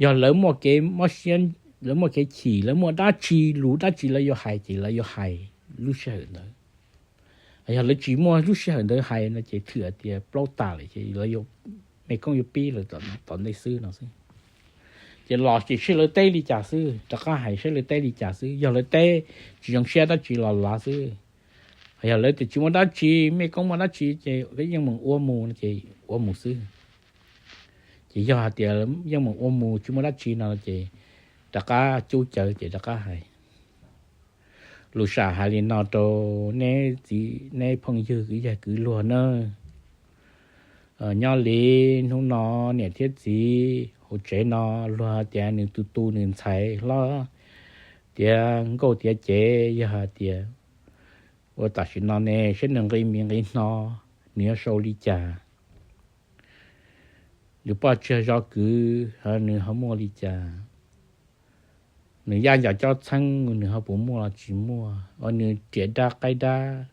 yog lawv muaj kev mob siab, lawv muaj kev chim, lawv muaj dab tsi lus dab tsi lawv yuav hais ces lawv yuav hais lub sij hawm ntawd. Yog lawv tsis muaj lub sij hawm ntawd hais no ces thwm hais tias plaub tas lawm ces lawv, mej koob yuav pib lawm tom ntej xwb no xwb. Ces los ces saib lawv teb li cas xwb, rov qab hais saib lawv teb li cas xwb. Yog lawv teb tsis zoo siab dab tsi los lav xwb. Yog lawv tias tsis muaj dab tsi, mej koob muaj dab tsi ces yeej meem ua mus no ces ua mus xwb. Ces yog hais tias yeej meem ua mus tsis muaj dab tsi no ces rov qab cub cawv ces rov qab hais. Lus sam hais li no rau neb txiv neb phooj ywg kwv yawg kwv luag na. Nyob li hnub no niam thiab txiv hauv tsev no luag tias nws tus tu nws ntxhais hlob tiav nkauj tiav cev yog hais tias ua tam sim no ne saib nws nqi mi nqi hno, nws yuav sau li cas, nws poj tseg zov kwv nws ho muaj li cas, nws yaj nco cob txheeb nws ho puas muaj los tsis muaj, ua nws riam dab qaib dab,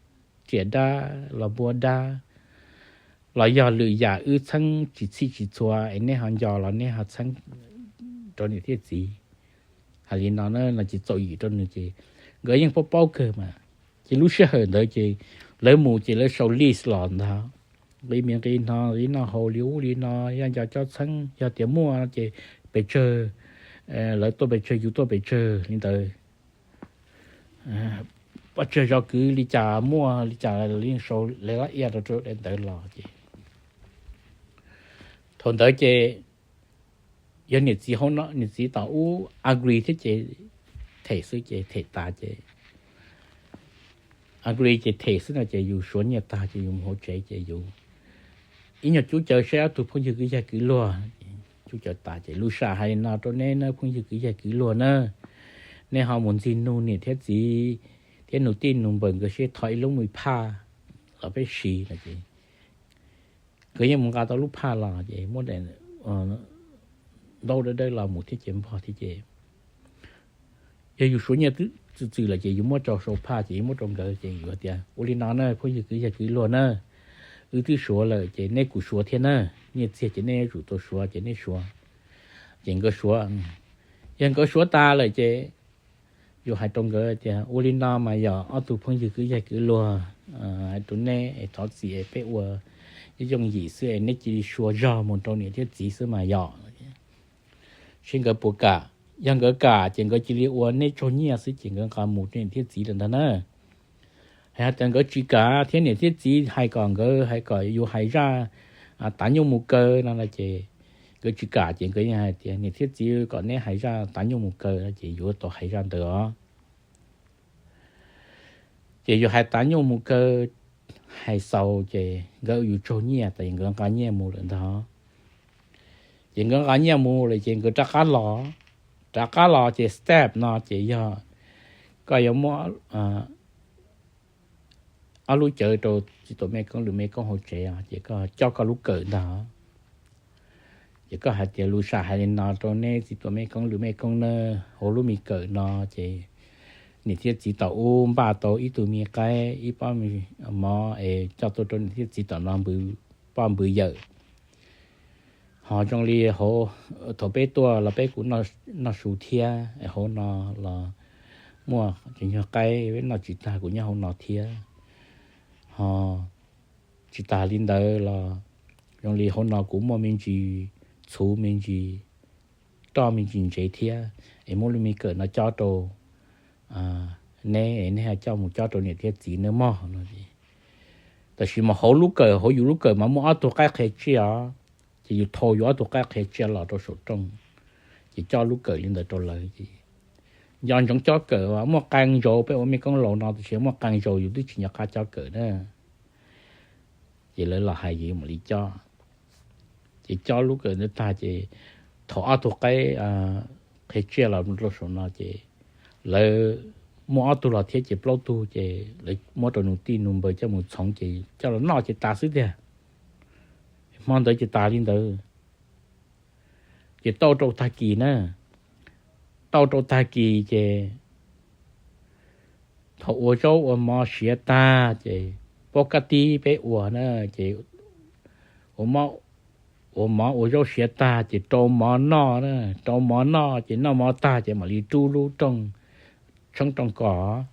riam dab los npua dab, los yog lwm yam wb txheeb tsis txhij tsis txhua es neb ho nco los neb ho txheeb rau niam thiab txiv. Hais li no na no ces txaus yim rau nws ces nkawd yeej paub paub kawg mas. Ces lub sij hawm ntawd ces lawv mus ces lawv sau list los ntag, nqi mi nqi hno, li noj haus li ub li no, yaj nco cob txheeb, yog tias muaj ces pes tsawg, lawv tuaj pes tsawg yus tuaj pes tsawg li ntawd. Poj tseg zov kwv li cas muaj li cas li sau li lab ia rau daim ntawv los ces thaum ntawd ces yog niam txiv hauv no niam txiv tom ub agree thiab ces them xwb ces them tas ces agree ces them xwb no ces yus suav nyiaj tag ces yus mus hauv tsev ces yus ib nyuag cub cawv saib ob tug phooj ywg kwv yawg kwv luag. Cub cawv tas ces lus sam hais li no rau neb na phooj ywg kwv yawg kwv luag na, neb ho mus ntxig nug niam thiab txiv thiab nug tij nug npawg nkawd seb thov ib lub me phaj los peb siv no ces nkawd yeej mus nqa tau lub phaj los ces muab ntaub dawb dawb los mus thiab ces npog thiab ces yog yus suav nyiaj txwm txwm lawm ces yus muab rau sau phaj ces yus muab rau nkawd ces yus tias ua li no na phooj ywg kwv yawg kwv luag na, wb twb suav lawm ces neb kuj suav thiab na, nyiaj txiag ces neb yuav tsum tau suav ces neb suav. Ces nkawd suav, yog nkawd suav tas lawm ces yus hais rau nkawd tias ua li no mas yog ob tug phooj ywg kwv yawg kwv luag, hais rau neb es thov txim es peb ua yooj yim xwb es neb cia li suav zog mus rau niam thiab txiv xwb mas yog seb nkawd puas kam. Yog nkawd kam ces nkawd cia li ua neb tsaug nyiaj xwb ces nkawd nqa mus rau niam thiab txiv lawm ntag na. Hais tias nkawd tsis kam thiab niam thiab txiv hais kom nkawd hais kom yus hais zaj tav nyuj mus kaw no no ces nkawd tsis kam ces nkawd yeej hais tias niam thiab txiv kom neb hais zaj tav nyuj mus kaw no ces yus tau hais zaj ntawd os. Ces yus hais tav nyuj mus kaw, hais xaus ces nkawd ua yus tsaug nyiaj tas nkawd nqa nyiaj mus lawm ntag. Ces nkawd nqa nyiaj mus lawm ces nkawd rov qab los, rov qab los ces step no ces yog koj yuav muab ob lub cawv rau txiv tuam mej koob lwm mej koob hauv tsev ces koj coj koj lub kawm ntag. Ces koj hais tias lus sam hais li no rau neb txiv tuam mej koob lwm mej koob na, hauv lub me kawm no ces niam thiab txiv tom ub npaj tau ib tug me qaib ib pob mov es coj tuaj rau niam thiab txiv tom no poj npws yawm. Ho zoo li hauv, thaum peb tuaj los peb kuj noj su thiab, hauv no los muaj cov nyuag qaib peb noj tsis tag kuj nyob hauv no thiab. Ho Tsis tas li ntawd los zoo li hauv no kuv muaj me ntsis txhuv me ntsis roj me ntsis ntsev thiab, es muab lub me kawm no cob rau neb, neb coj mus cob rau niam thiab txiv neb mog no. Tab sis mas hauv lub kawm, hauv yus lub kawm mas muaj ob tug qaib qhia tsiaj os, ces yus thau yus ob tug qaib qhia tsiaj los rau saum rooj, ces cob lub kawm li ntawd rau lawv ces nco ntsoov cob kawm, muaj qee zaus peb ua mej koob laus no tab sis muaj qee zaus yus twb tsis nco qab cob kawm na. Ces lawv los hais ces mam li cob. Ces cob lub kawm ntawd tag ces thaum ob tug qaib qhia tsiaj los rau saum no ces lawv muaj ob tug los thiab ces plaub tug ces lawv muab rau nus tij nus npaws coj mus txhoov ces coj los noj ces tas xwb tiag. Hmo ntawd ces tas li ntawd. Ces tau rau tag kis na, tau rau tag kis ces thaum ua zaub ua mov siav tag ces pab kab tib peb ua na, ces ua mov ua zaub siav tag ces rau mov noj na, rau mov noj ces noj mov tag ces mam li rub lub rooj tshoob rooj kos.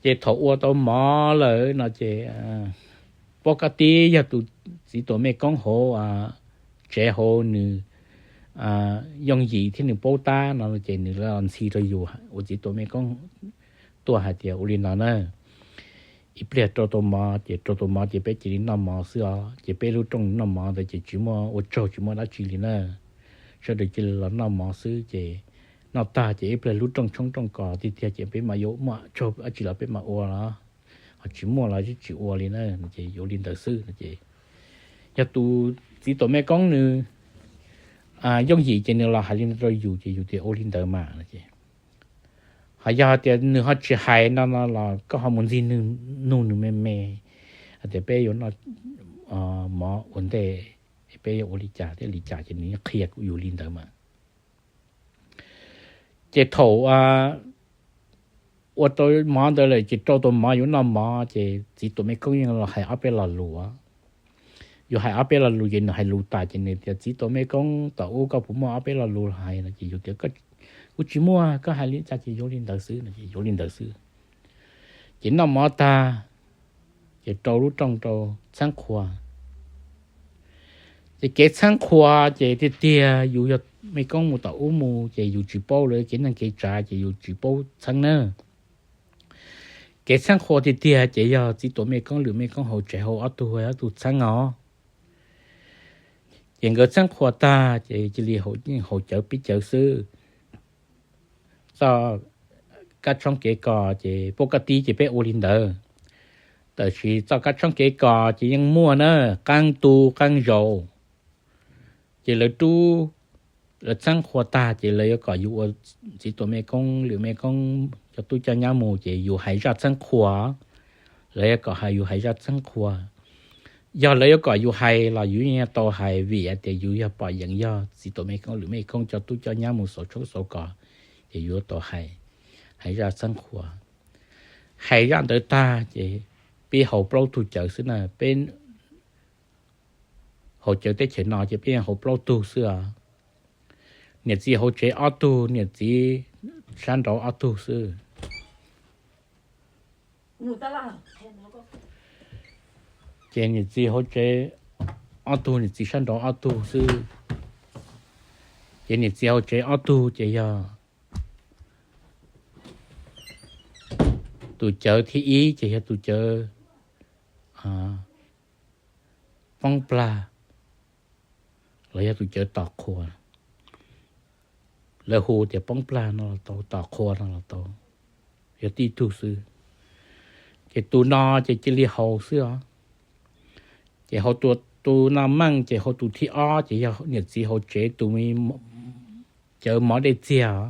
Ces thaum ua tau mov lawm no ces pab kab tib yog tus txiv tuam mej koob hauv tsev hauv nws yooj yim thiab nws paub tab no ces nws los ntxhi rau yus ua txiv tuam mej koob tuaj hais tias ua li no na, ib pliag rau tau mov ces rau tau mov ces peb cia li noj mov xwb os, ces peb lub rooj noj mov ntawd ces tsis muaj ua tsaug tsis muaj dab tsi li na. Sawv daws cia li los noj mov xwb ces noj tag ces ib pliag lub rooj tshoob rooj kos tiag tiag ces peb mam yuav muaj tsaug dab tsi los peb mam ua los, ho tsis muaj los tsis ua li na, ces yuav li ntawd xwb no ces yog tus txiv tuam mej koob nws yooj yim ces nws los hais li ntawd rau yus ces yus tias ua li ntawd mas no ces, ho yog tias nws ho tsis hais no no los koj ho mus ntxig nug nws me me hais tias peb yuav noj mov ua ntej, peb yuav ua li cas thiab li cas ces nws qhia yus li ntawd mas. Ces thaum ua tau mov ntawd lawm ces rau tau mov yuav noj mov ces txiv tuam mej koob yeej los hais ob peb lo lus. Yuav hais ob peb lo lus ces nws hais lus tas ces nws tias txiv tuam mej koob tom ub koj puas muaj ob peb lo lus los hais no ces yus tias kuv tsis muaj, koj hais li cas ces yuav li ntawd xwb no ces yuav li ntawd xwb. Ces noj mov tag ces rau lub rooj rau txheeb qhua. Ces kev txheeb qhua ces tiag tiag yus yog mej koob mus tom ub mus ces yus tsis paub lawv kev neej kev tsav ces yus tsis paub txheeb na. Kev txheeb qhua tiag tiag ces yog txiv tuam mej koob lwm mej koob hauv tsev hauv ob tug ob tug txheeb os. Ces nkawd txheeb qhua tag ces cia li haus cawv pib cawv xwb. Txoj kab tshoob kev kos ces pab kab tib ces peb ua li ntawd, tab sis txoj kab tshoob kev kos ces yeej muaj na, qee tus qee zaus. Ces lawv rub, lawv txheeb qhua tag ces lawv yuav kom yus ua txiv tuam mej koob lwm mej koob cov tub coj nyab mus ces yus hais zaj txheeb qhua. Lawv yuav kom hais yus hais zaj txheeb qhua. Yog lawv yuav kom yus hais los yus yeej tau hais vim hais tias yus yog pom yeem yog txiv tuam mej koob lwm mej koob cov tub coj nyab mus xauv tshoob xauv kos, ces yus yuav tau hais, hais zaj txheeb qhua. Hais zaj ntawd tag ces peb haus plaub tug cawv xwb na, peb haus cawv teb chaws no ces peb haus plaub tug xwb os. Niam txiv hauv tsev ob tug, niam txiv sab nraud ob tug xwb. Ces niam txiv hauv tsev ob tug, niam txiv sab nraud ob tug xwb. Ces niam txiv hauv tsev ob tug ces yog tus cawv thib ib ces yog tus cawv poob plag los yog tus cawv tos qhua. Lawv hu tias poob plag no los tau, tos qhua no los tau, yog tib tug xwb. Ces tus no ces cia li haus xwb os. Ces haus tus no meej ces haus tus thib ob ces yog niam txiv hauv tsev tus cawv mov dej txiag os.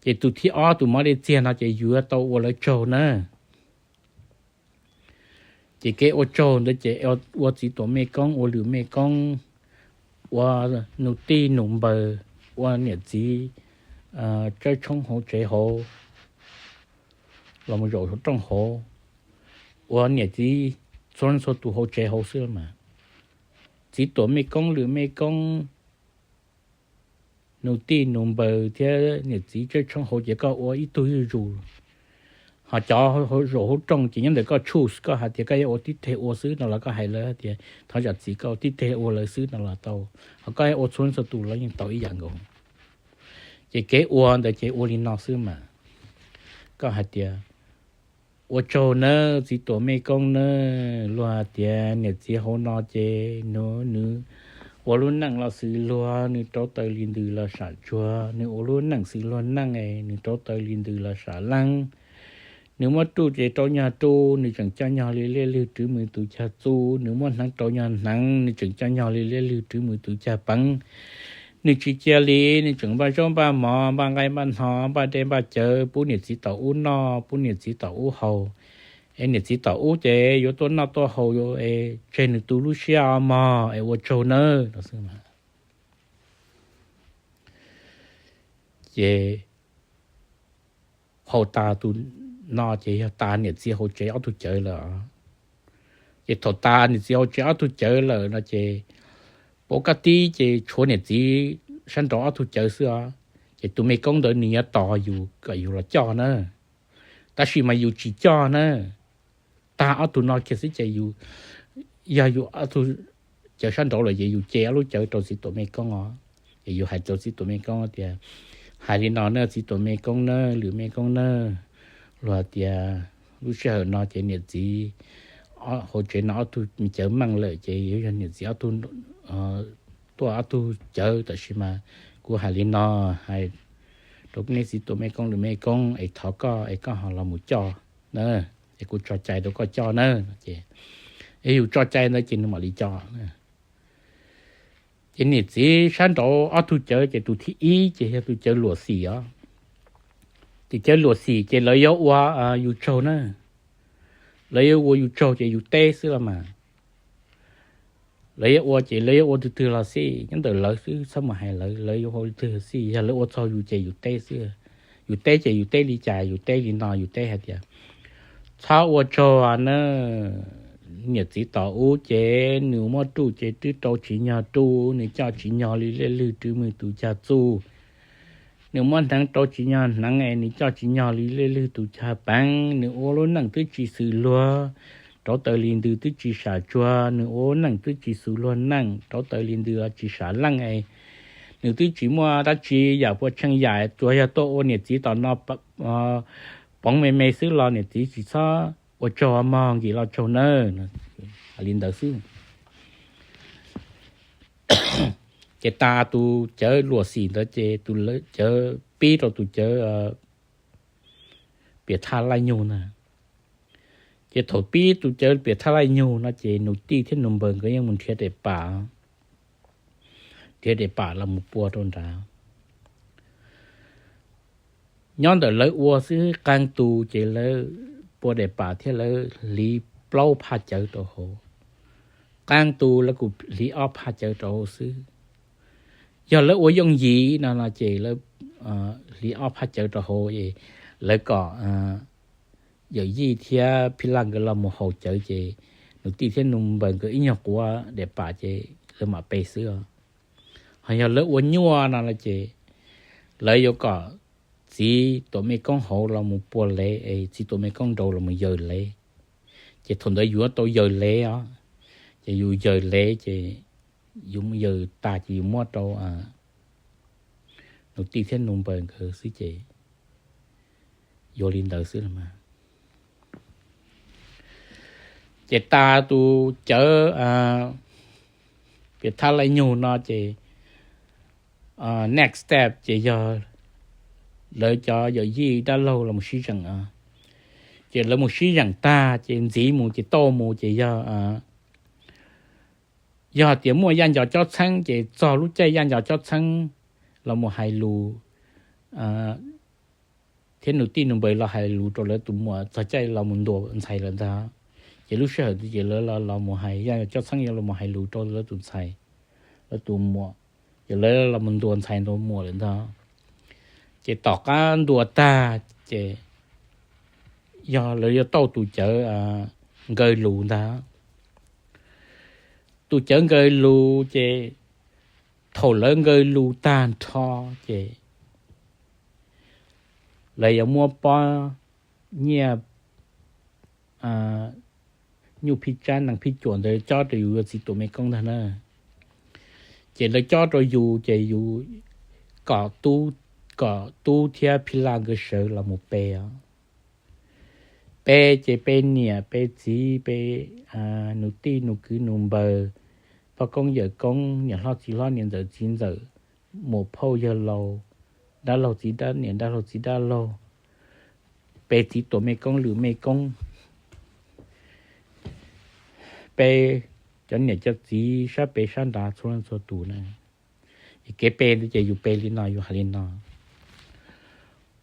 Ces tus thib ob tus mov dej txiag no ces yuav tau ua lawv tsaug na. Ces kev ua tsaug ntawd ces ua txiv tuam mej koob, ua lwm mej koob, ua nus tij nus npaws, ua niam txiv tsawb tshoob hauv tsev hauv los mus zaum saum rooj hauv, ua niam txiv txhua txhua tus hauv tsev hauv xwb mas. Txiv tuam mej koob lwm mej koob, nus tij nus npaws thiab niam txiv tsawb tshoob hauv ces koj ua ib tug zuj zus. Ho cov zaum hauv rooj ces nyob ntawm koj choose, koj hais tias koj yuav ua tib teg ua xwb no los koj hais lawv tias thov zam txim, koj ua tib teg ua lawv xwb no los tau. Ho koj ua txhua txhua tus los yeej tau ib yam nkaus. Ces kev ua ntawd ces ua li no xwb mas. Koj hais tias ua tsaug nawb txiv tuam mej koob nawb, luag hais tias niam txiv hauv no ces nws, nws ua lub neej los xws luag, nws rauv taws li ntws los sam tsuag, nws ua lub neej xws luag neej, nws rauv taws li ntws los sam leej. Nws muab ruj ces rau nyog ruj, nws tseem coj nyog li liaj lwg rwv mus tus cag txuj, nws muab hneev rau nyog hneev, nws tseem coj nyog li liaj lwg rwv mus tus cag peev. Nws tsis cia li, nws tseem npaj zaub npaj mov, npaj nqaij npaj hno, npaj dej npaj cawv pub niam txiv tom ub noj, pub niam txiv tom ub haus. Es niam txiv tom ub ces yuav tuaj noj tuaj haus, tseg nws tu lub siab mog, es ua tsaug nawb no xwb. Ces hau tas tus no ces yog tas niam txiv hauv tsev ob tug cawv lawm. Ces thaum tas niam txiv hauv tsev ob tug cawv lawm no ces pab kab tib ces tshuav niam txiv sab nraud ob tug cawv xwb os. Ces tus mej koob ntawd nws yuav tos yus kom yus los coj na. Tab sis mas yus tsis coj na, tag ob tug no kiag xwb ces yus, yog yus ob tug cawv sab nraud lawm ces yus ce ob lub cawv rau txiv tuam mej koob os. Ces yus hais rau txiv tuam mej koob tias, hais li no na txiv tuam mej koob na, lwm mej koob na, luag tias lub sij hawm no ces niam txiv hauv tsev no ob tug cawv meej lawm ces yuav yog niam txiv ob tug tuaj ob tug cawv, tab sis mas kuv hais li no, hais rau neb txiv tuam mej koob lwm mej koob es thov koj es koj ho los mus coj na, es kuv tso cai rau koj coj na. Ces yus tso cai ntawd ces nws mam li coj. Ces niam txiv sab nraud ob tug cawv ces tus thib ib ces yog tus cawv luam xim os. Tus cawv luam xim ces lawv yuav ua yus tsaug na. Lawv yuav ua yus tsaug ces yus teb xwb los mas. Lawv yuav ua ces lawv yuav ua tus twg los xij nyob ntawm lawv xwb, txhob mus hais lawv, lawv yuav ua tus twg los xij, yog lawv ua txog yus ces yus teb xwb. Yus teb ces yus teb li cas? Yus teb li no, yus teb hais tias, txhob ua tsaug na, niam txiv tom ub ces nws muab ruj ces twb rau tsis nyog ruj, nws coj tsis nyog li liaj lwg rwv mus tus cag txuj. Nws muab hneev rau tsis nyog hneev es nws coj tsis nyog li liaj lwg tus cag peev. Nws ua lub neej twb tsis xws luag, rauv taws li ntws twb tsis sam tsuag, nws ua lub neej twb tsis xws luag neej, rauv taws li ntws los tsis sam leej es nws twb tsis muaj dab tsi yam puas tsheej yam, tsuas yog tuaj ua niam txiv tom no poov me me xwb los niam txiv tsis txhob ua tsaug mog, nkim los tsaug nawb. Hais li ntawd xwb. Ces tas tus cawv luam xim ntawd ces tus cawv pib rau tus cawv piam thaj laij nyug na. Ces thaum pib tus cawv piam thaj laij nyug no ces nus tij thiab nus npawg nkawd yeej mus nrhiav daim pam, nrhiav daim pam los mus pua rau nrad. Nyob ntawm lawv ua xwb qee tus ces lawv pua daim pam thiab lawv hliv plaub phaj cawv rau hauv. Qee tus lawv kuj hliv ob phaj cawv rau hauv xwb. Yog lawv ua yooj yim no no ces lawv hliv ob phaj cawv rau hauv, lawv kom yawm yij thiab phij laj nkawd los mus haus cawv ces nus tij thiab nus npawg nkawd ib nyuag quav daim pam ces lawv mam pe xwb os. Ho yog lawv ua nyuaj no no ces lawv yuav kom txiv tuam mej koob hauv los mus pua lev es txiv tuam mej koob nraud los mus yawg lev. Ces thaum ntawd yus yuav tau yawg lev os. Ces yus yawg lev ces yus yawg tag ces yus muab rau nus tij thiab nus npawg nkawd xwb ces yuav li ntawd xwb los mas. Ces tas tus cawv piam thaj laij nyug no ces next step ces yog lawv cov yawm yij dab laug los mus sib zeem. Ces lawv mus sib zeem tag ces ntxiv mus ces tauj mus ces yog, yog tias muaj yaj nco cob txheeb ces txog lub caij yaj nco cob txheeb los mus hais lus thiab nus tij nus npawg los hais lus rau lawv tus muam txog caij los mus ntuas ntxhais lawm ntag. Ces lub sij hawm ces lawv los mus hais, yaj nco cob txheeb yuav los mus hais lus rau lawv tus ntxhais, lawv tus muam, ces lawv los mus ntuas ntxhais ntuas muam lawm ntag. Ces tom qab ntuas tag ces yog lawv yuav tauj tus cawv nkaw lus ntag. Tus cawv nkaw lus ces thaum lawv nkaw lus tag nrho ces lawv yuav muab pob nyiaj nyuj phij tsab nees phij cuam ntawd cob rau yus ua txiv tuam mej koob ntag na. Ces lawv cob rau yus ces yus kom tub thiab phij laj nkawd sawv los mus pe os. Pe ces pe niam pe txiv pe nus tij nus kwv nus npawg, poj koob yawm koob, niam hlob txiv hlob niam ntxawm txiv ntxawm, muam phauj yawg laus, dab laug txiv dab niam dab laug txiv dab laug, pe txiv tuam mej koob lwm mej koob, pe cov niam cov txiv sab pem sab nrad txhua leej txhua tus na. Ces kev pe ntawd ces yus pe li no yus hais li no: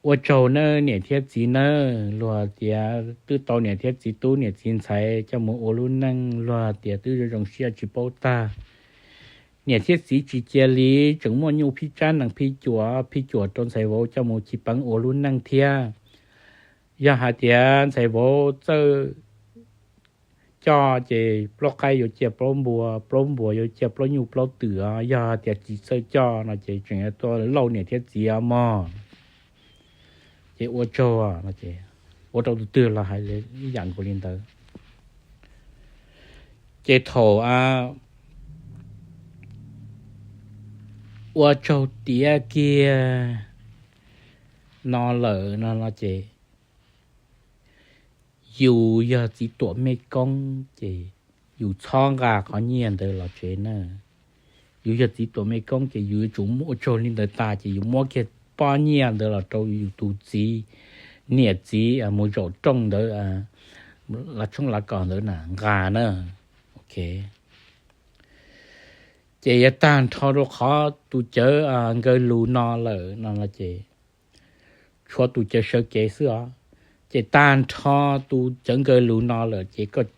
Ua tsaug nawb niam thiab txiv nawb, luag tias twb tau niam thiab txiv tub niam txiv ntxhais coj mus ua lub neej, luag tias twb zoo zoo siab tsis paub tag. Niam thiab txiv tsis cia li, tseem muaj nyuj phij tsab nees phij cuam phij cuam rau ntxhais vauv coj mus ci peev ua lub neej thiab. Yog hais tias ntxhais vauv txawj coj ces plaub qaib yuav ciaj plaub npua, plaub npua yuav ciaj plaub nyuj plaub twm os. Yog hais tias tsis txawj coj no ces tseem yuav tuaj lauj niam thiab txiv os mog. Ces ua tsaug, ua rau tus twg los hais ib yam nkaus li ntawd. Ces thaum ua tsaug tiav kiag no lawm no no ces yus yog txiv tuam mej koob ces yus txhob nqa qhov nyiaj ntawd los tsev na. Yus yog txiv tuam mej koob ces yus yuav tsum ua tsaug li ntawd tas ces yus muab kiag pob nyiaj ntawd los rau yus tus txiv, niam txiv mus zaum rooj ntawd, lav tshoob lav kos ntawd na nqa na. Ces yog tag nrho rau qhov tus cawv nkawd lus no lawm no ces tshuav tus cawv sawv kev xwb os. Ces tag nrho tus cawv nkawd lus no lawm ces koj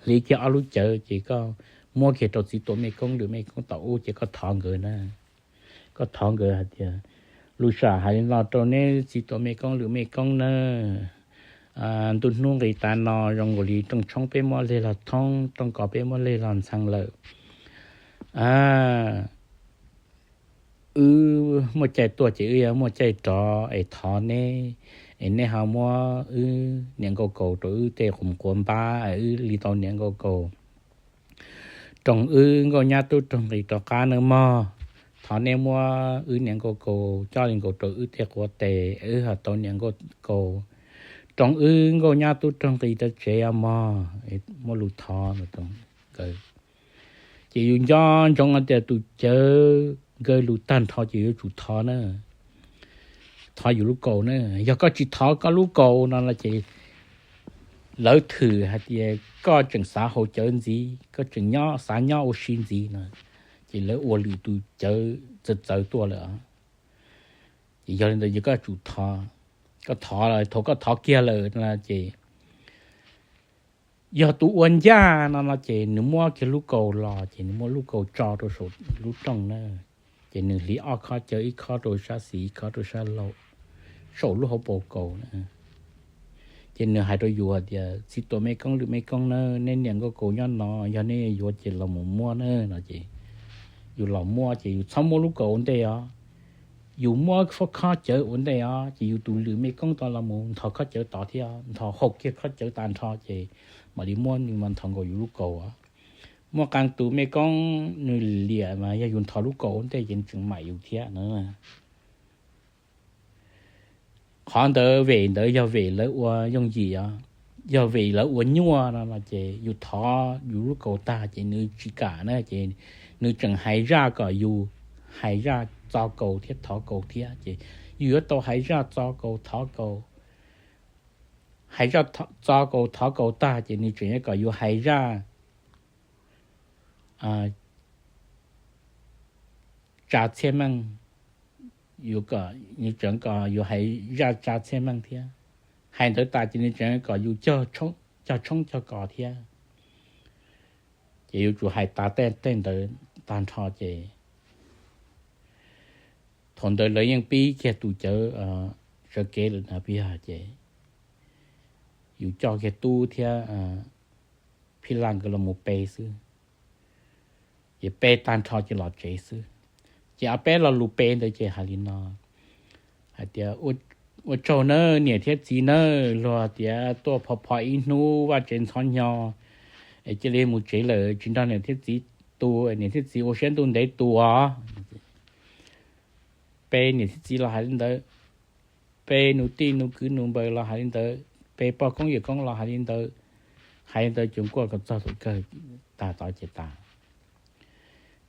hliv kiag ob lub cawv ces koj muab kiag rau txiv tuam mej koob lwm mej koob tom ub ces koj thov nkawd na. Koj thov nkawd hais tias, lus sam hais li no rau neb txiv tuam mej koob lwm mej koob nawb, ntuj hnub nqis tas no zoo nkaus li rooj tshoob peb muab leg los thoob, rooj kos peb muab leg los ntxhee lawm. Wb muaj caij tuaj ces wb yuav muaj caij rov es thov neb, es neb ho muab wb niam nkauj kaus rau wb tej qus quav npab, wb li tau niam nkauj kaus roos wb nkauj nyab tub roog nqis rov qab nawb mog. Thov neb muab wb niam nkauj kaus coj li nkaus rau wb tej quav tes, wb ho tau niam nkauj kaus roos wb nkauj nyab tub roog nqis rau tsev os mog. Muab lus thov nkawd. Ces yus nco ntsoov hais tias tus cawv nkawd lus tag nrho ces yuav tsum thov na, thov yus lub kaus na. Yog koj tsis thov koj lub kaus no no ces lawv thwm hais tias koj tseem xav haus cawv ntxiv, koj tseem nyob xav nyob ua si ntxiv no, ces lawv ua lwm tus cawv txawv txawv tuaj lawm. Ces yog li ntawd ces koj tsum thov, koj thov, thaum koj thov kiag lawm no ces yog tus ua ncaj no no ces nws muab kiag lub kaus los ces nws muab lub kaus tso rau saum lub rooj na, ces nws hliv ob khob cawv, ib khob rau sab xis ib khob rau sab laug, saum lub hauv paus kaus na. Ces nws hais rau yus tias txiv tuam mej koob lwm mej koob na, neb niam nkauj kaus nyob no, yog neb yuav ces los mus muab na no ces yus los muab ces yus txhob muab lub kaus ua ntej os. Yus muab khob cawv ua ntej os ces yus tus lwm mej koob tau los mus nthos khob cawv tod thiab, nthos haus kiag khob cawv tag nrho ces mam li muab nws mas nthos nkaus yus lub kaus. Muaj qee tus mej koob nws liam mas yog yus nthos lub kaus ua ntej ces nws tseem mam yus thiab na. Qhov ntawd vem ntawd yog vem lawv ua yooj yim os, yog vem lawv ua nyuaj no no ces yus thov yus lub kaus tag ces nws tsis kam na ces nws tseem hais zaj kom yus hais zaj txo kaus thiab thov kaus thiab ces yus yuav tau hais zaj txo kaus thov kaus. Hais zaj txo kaus thov kaus tag ces nws tseem yuav kom yus hais zaj tsa txhiaj meej, nws tseem kom yus hais zaj tsa txhiaj meej thiab. Hais ntawd tas ces nws tseem kom yus cog tshoob cog kos thiab. Ces yuav tsum hais tas tej ntawd tag nrho ces thaum ntawd lawv yeej pib kiag tus cawv sawv kev lawm na peb yog ces yus coj kiag tub thiab phij laj nkawd los mus pe xwb. Ces pe tag nrho ces los tsev xwb. Ces ob peb lo lus pe ntawd ces hais li no, hais tias Ua tsaug nawb niam thiab txiv nawb, luag tias tuaj phov phov ib hnub vaj tsev ntxhov hnyo es cia li mus tsev lawm, tsis nrog niam thiab txiv tu, niam thiab txiv ua siab ntuj ntev tu os. Peb niam thiab txiv los hais li ntawd, peb nus tij nus kwv nus npawg los hais li ntawd, peb poj koob yawm koob los hais li ntawd. Hais li ntawd cuv nkuaj kom txog tus kawg, tag tod ces tas.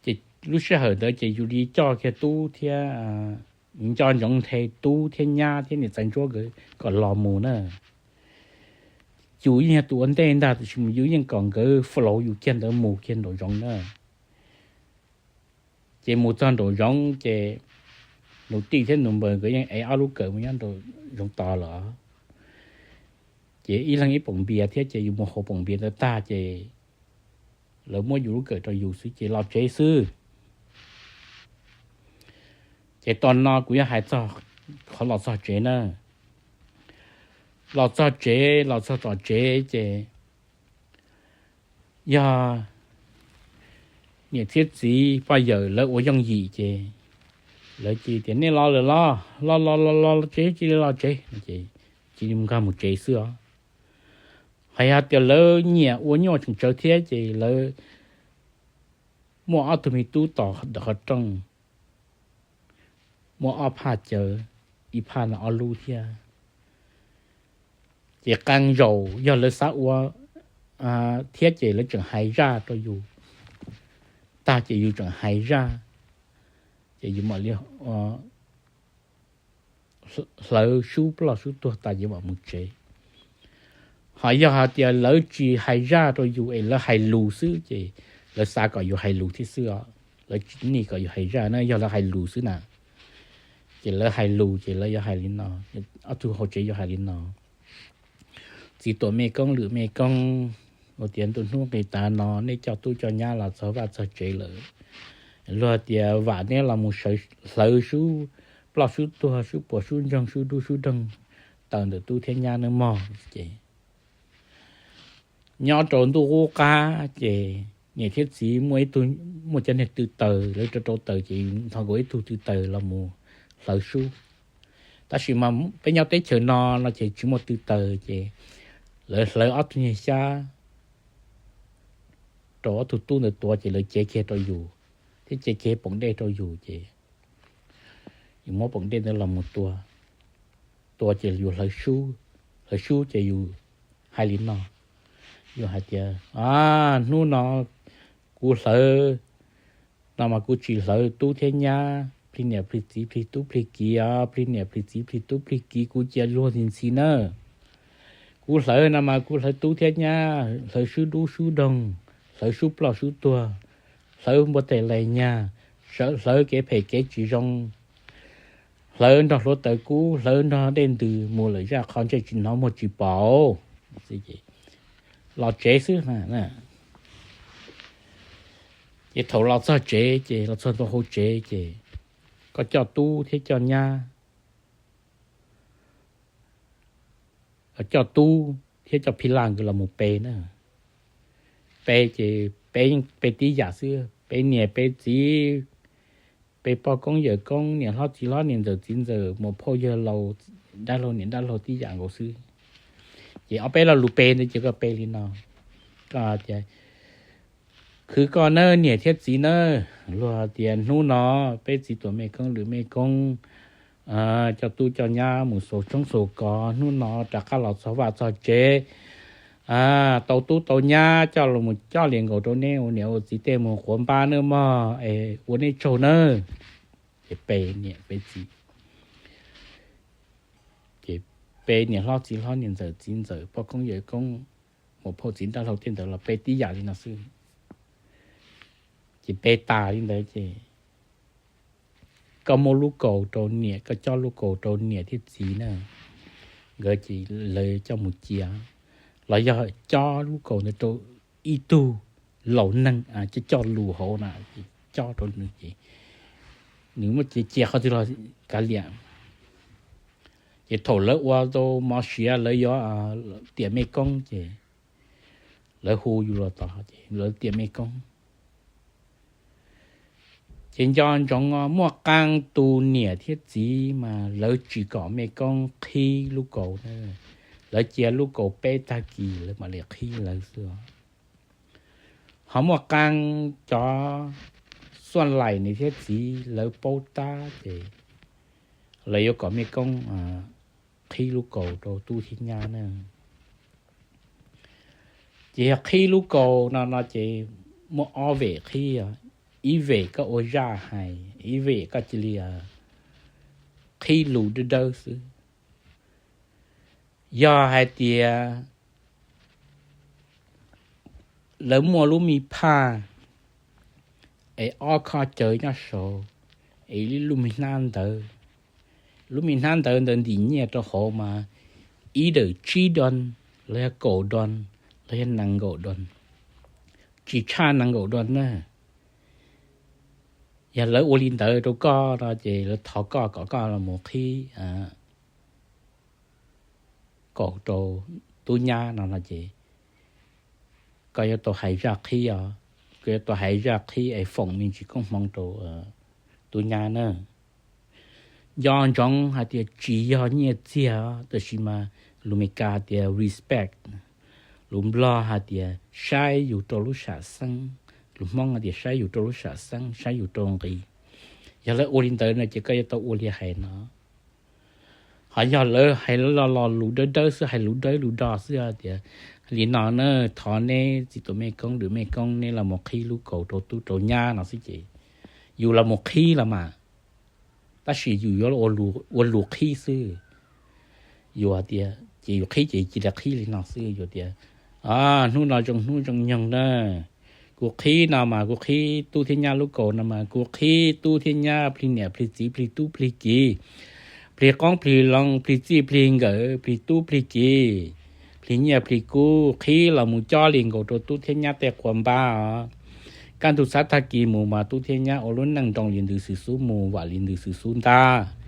Ces lub sij hawm ntawd ces yus li coj kiag tub thiab, nco ntsoov nthe tub thiab nyab thiab niam ntxhais ntsuab nkawd kom los mus na. Yus yeej yog tus ua ntej ntag, tiam sis yus yeej kom nkawd follow yus kiag ntawd mus kiag nraum zoov na. Ces mus txog nraum zoov ces nus tij thiab nus npawg nkawd yeej ev ob lub kawm mus nyob nraum zoov tos lawm. Ces ib leeg ib poom npias thiab ces yus mus haus poom npias ntawd tag ces lawv muab yus lub kawm rau yus xwb ces los tsev xwb. Ces tom no kuv yuav hais txog qhov los txog tsev na. Los txog tsev, los txog tom tsev ces yog niam thiab txiv poj yawm lawv ua yooj yim ces lawv cia tias nej los lawm los, los los los los tsev, cia li los tsev, ces cia li nkag mus tsev xwb os. Hos yog tias lawv nyiam ua nyuaj tseem tsawv thiab ces lawv muaj ob tug me tub tos ntawm qhov rooj, muaj ob phaj cawv, ib phaj no ob lub thiab. Ces qee zaus yog lawv xav ua thiab ces lawv tseem hais zaj rau yus, tag ces yus tseem hais zaj, ces yus mam li hlawv sub ploj sub tuag tas ces mam mus tsev. Hos yog hais tias lawv tsis hais zaj rau yus es lawv hais lus xwb ces lawv xav kom yus hais lus thiab xwb os. Lawv tsis nij kom yus hais zaj na, yog lawv hais lus xwb na. Ces lawv hais lus ces lawv yuav hais li no, ob tug hauv tsev yuav hais li no: Txiv tuam mej koob lwm mej koob, ua tias ntu hnub nqis tav no nej coj tub coj nyab los txog vaj txog tsev lawm, luag tias vam neb los mus hlawv sub ploj sub tuag, sub puas sub ntsoog, sub dub sub doog, tawm ntawm tub thiab nyab nawb mog. Ces nyob rau ntuj qub qab ces niam thiab txiv muaj ib tug, muaj cov niag tw taws, lawv rau rau taws ces nthos nkaus ib tug tw taws los mus hlawv sub. Tab sis mas peb nyob teb chaws no no ces tsis muaj tw taws ces lawv hlawv ob tug niag xyab rau ob tug tub ntawd tuav ces lawv cev kiag rau yus thiab cev kiag poom dej rau yus ces yus muab poom dej ntawd los mus tua, tua ces yus hlawv sub, hlawv sub ces yus hais li no, yus hais tias, A, hnub no kuv hlawv no mas kuv tsis hlawv tub thiab nyab, plig niam plig txiv plig tub plig kiv os, plig niam plig txiv plig tub plig kiv kuv cia luag ntxhi ntxhi nawb. Kuv hlawv no mas kuv hlawv tub thiab nyab, hlawv sub dub sub doog, hlawv sub ploj sub tuag, hlawv npua tes lais nyag, sawv hlawv kev phem kev tsis zoo, hlawv nrog hluav taws kub, hlawv nrog dej ntws mus lawm zaj qhov ntsej tsis hnov muag tsis pom. Los tsev xwb. Ces thaum los txog tsev ces los txog ntua hauv tsev ces koj coj tub thiab coj nyab, coj tub thiab coj phij laj nkawd los mus pe na. Pe ces pe yeej pe tib yam xwb, pe niam pe txiv, pe poj koob yawm koob, niam hlob txiv hlob, niam ntxawm txiv ntxawm, muam phauj yawg laus, dab laug niam dab laug tib yam nkaus xwb. Ces ob peb lo lus pe ntawd ces koj pe li no, koj tias, Khwv koj nawb niam thiab txiv nawb, luag tias hnub no peb txiv tuam mej koob lwm mej koob coj tub coj nyab mus xaus tshoob xaus kos, hnub no rov qab los txog vaj txog tsev, tau tub tau nyab coj los mus coj li nkaus rau neb ua niam ua txiv tej mus quav npab nawb mog, es ua nej tsaug nawb. Ces pe niam pe txiv, ces pe niam hlob txiv hlob, niam ntxawm txiv ntxawm, poj koob yawm koob, muam phauj txiv nrab laug tej ntawd los pe tib yam li no xwb. Ces pe tas li ntawd ces koj muab lub kaus rau niam, koj cob lub kaus rau niam thiab txiv na, nkawd ces lawv coj mus cia, los yog cob lub kaus ntawd rau ib tug laus neeg coj coj lus hauv na, cob rau nws ces nws muab cia cia qhov twg los kav liam. Ces thaum lawv ua tau mov siav lawv yuav tiam mej koob ces lawv hu yus los tod ces lawv tiam mej koob. Ces nco ntsoov muaj qee tus niam thiab txiv mas lawv tsis kom mej koob qhib lub kaus na, lawv cia lub kaus peb tag kis lawv mam li qhib lawv xwb. Ho muaj qee cov xuaj laim niam thiab txiv lawv paub tab ces lawv yuav kom mej koob qhib lub kaus rau tub thiab nyab na. Ces yog qhib lub kaus no no ces muaj ob vem qhib. Ib vem koj ua zaj hais, ib vem koj cia li qhib lus dawb dawb xwb. Yog hais tias lawv muaj lub me phaj es ob khob cawv nyob saud, es lub me hnab ntawv, lub me hnab ntawv ntawd ntim nyiaj rau hauv mas ib dawm tsib doo, los yog kaum doo, los yog nees nkaum doo, tsis tshaj nees nkaum doo na. Yog lawv ua li ntawd rau koj no ces lawv thov koj kom koj los mus qhib kaus rau tub nyab no no ces koj yuav tau hais zaj qhib os, koj yuav tau hais zaj qhib es foom me ntsis koob hmoov rau tub nyab na. Nco ntsoov hais tias tsis yog nyiaj txiag, tab sis mas lus Meskas hais tias respect, lus Nplog hais tias saib yus rau lub sam xeeb, lus Hmoob hais tias saib yus rau lub sam xeeb, saib yus rau nqi. Yog lawv ua li ntawd no ces koj yuav tau ua li hais no. Ho yog lawv hais lo lo lus dawb dawb xwb, hais lus dawb lus do xwb tias li no na, thov neb txiv tus mej koob dwm mej koob neb los mus qhib lub kaus rau tub rau nyab no xwb ces yus los mus qhib los mas, tab sis yus yuav ua lus qhib xwb. Yus tias ces yus qhib ces cia li qhib li no xwb, yus tias hnub no zoo hnub zoo nyoog na, kuv qhib no mas kuv qhib tub thiab nyab lub kaus no mas kuv qhib tub thiab nyab, plig niam plig txiv, plig tub plig kiv, plig qoob plig loo, plig txij plig nkawm, plig tub plig kiv, plig nyiaj plig kub, qhib los mus cob li nkaus rau tub thiab nyab tej quas npab os. Kaj ntug xav tag kis mus mas tub thiab nyab ua lub neej nroo li ntawd xwb xub mus, vam li ntawd xwb xub ntag.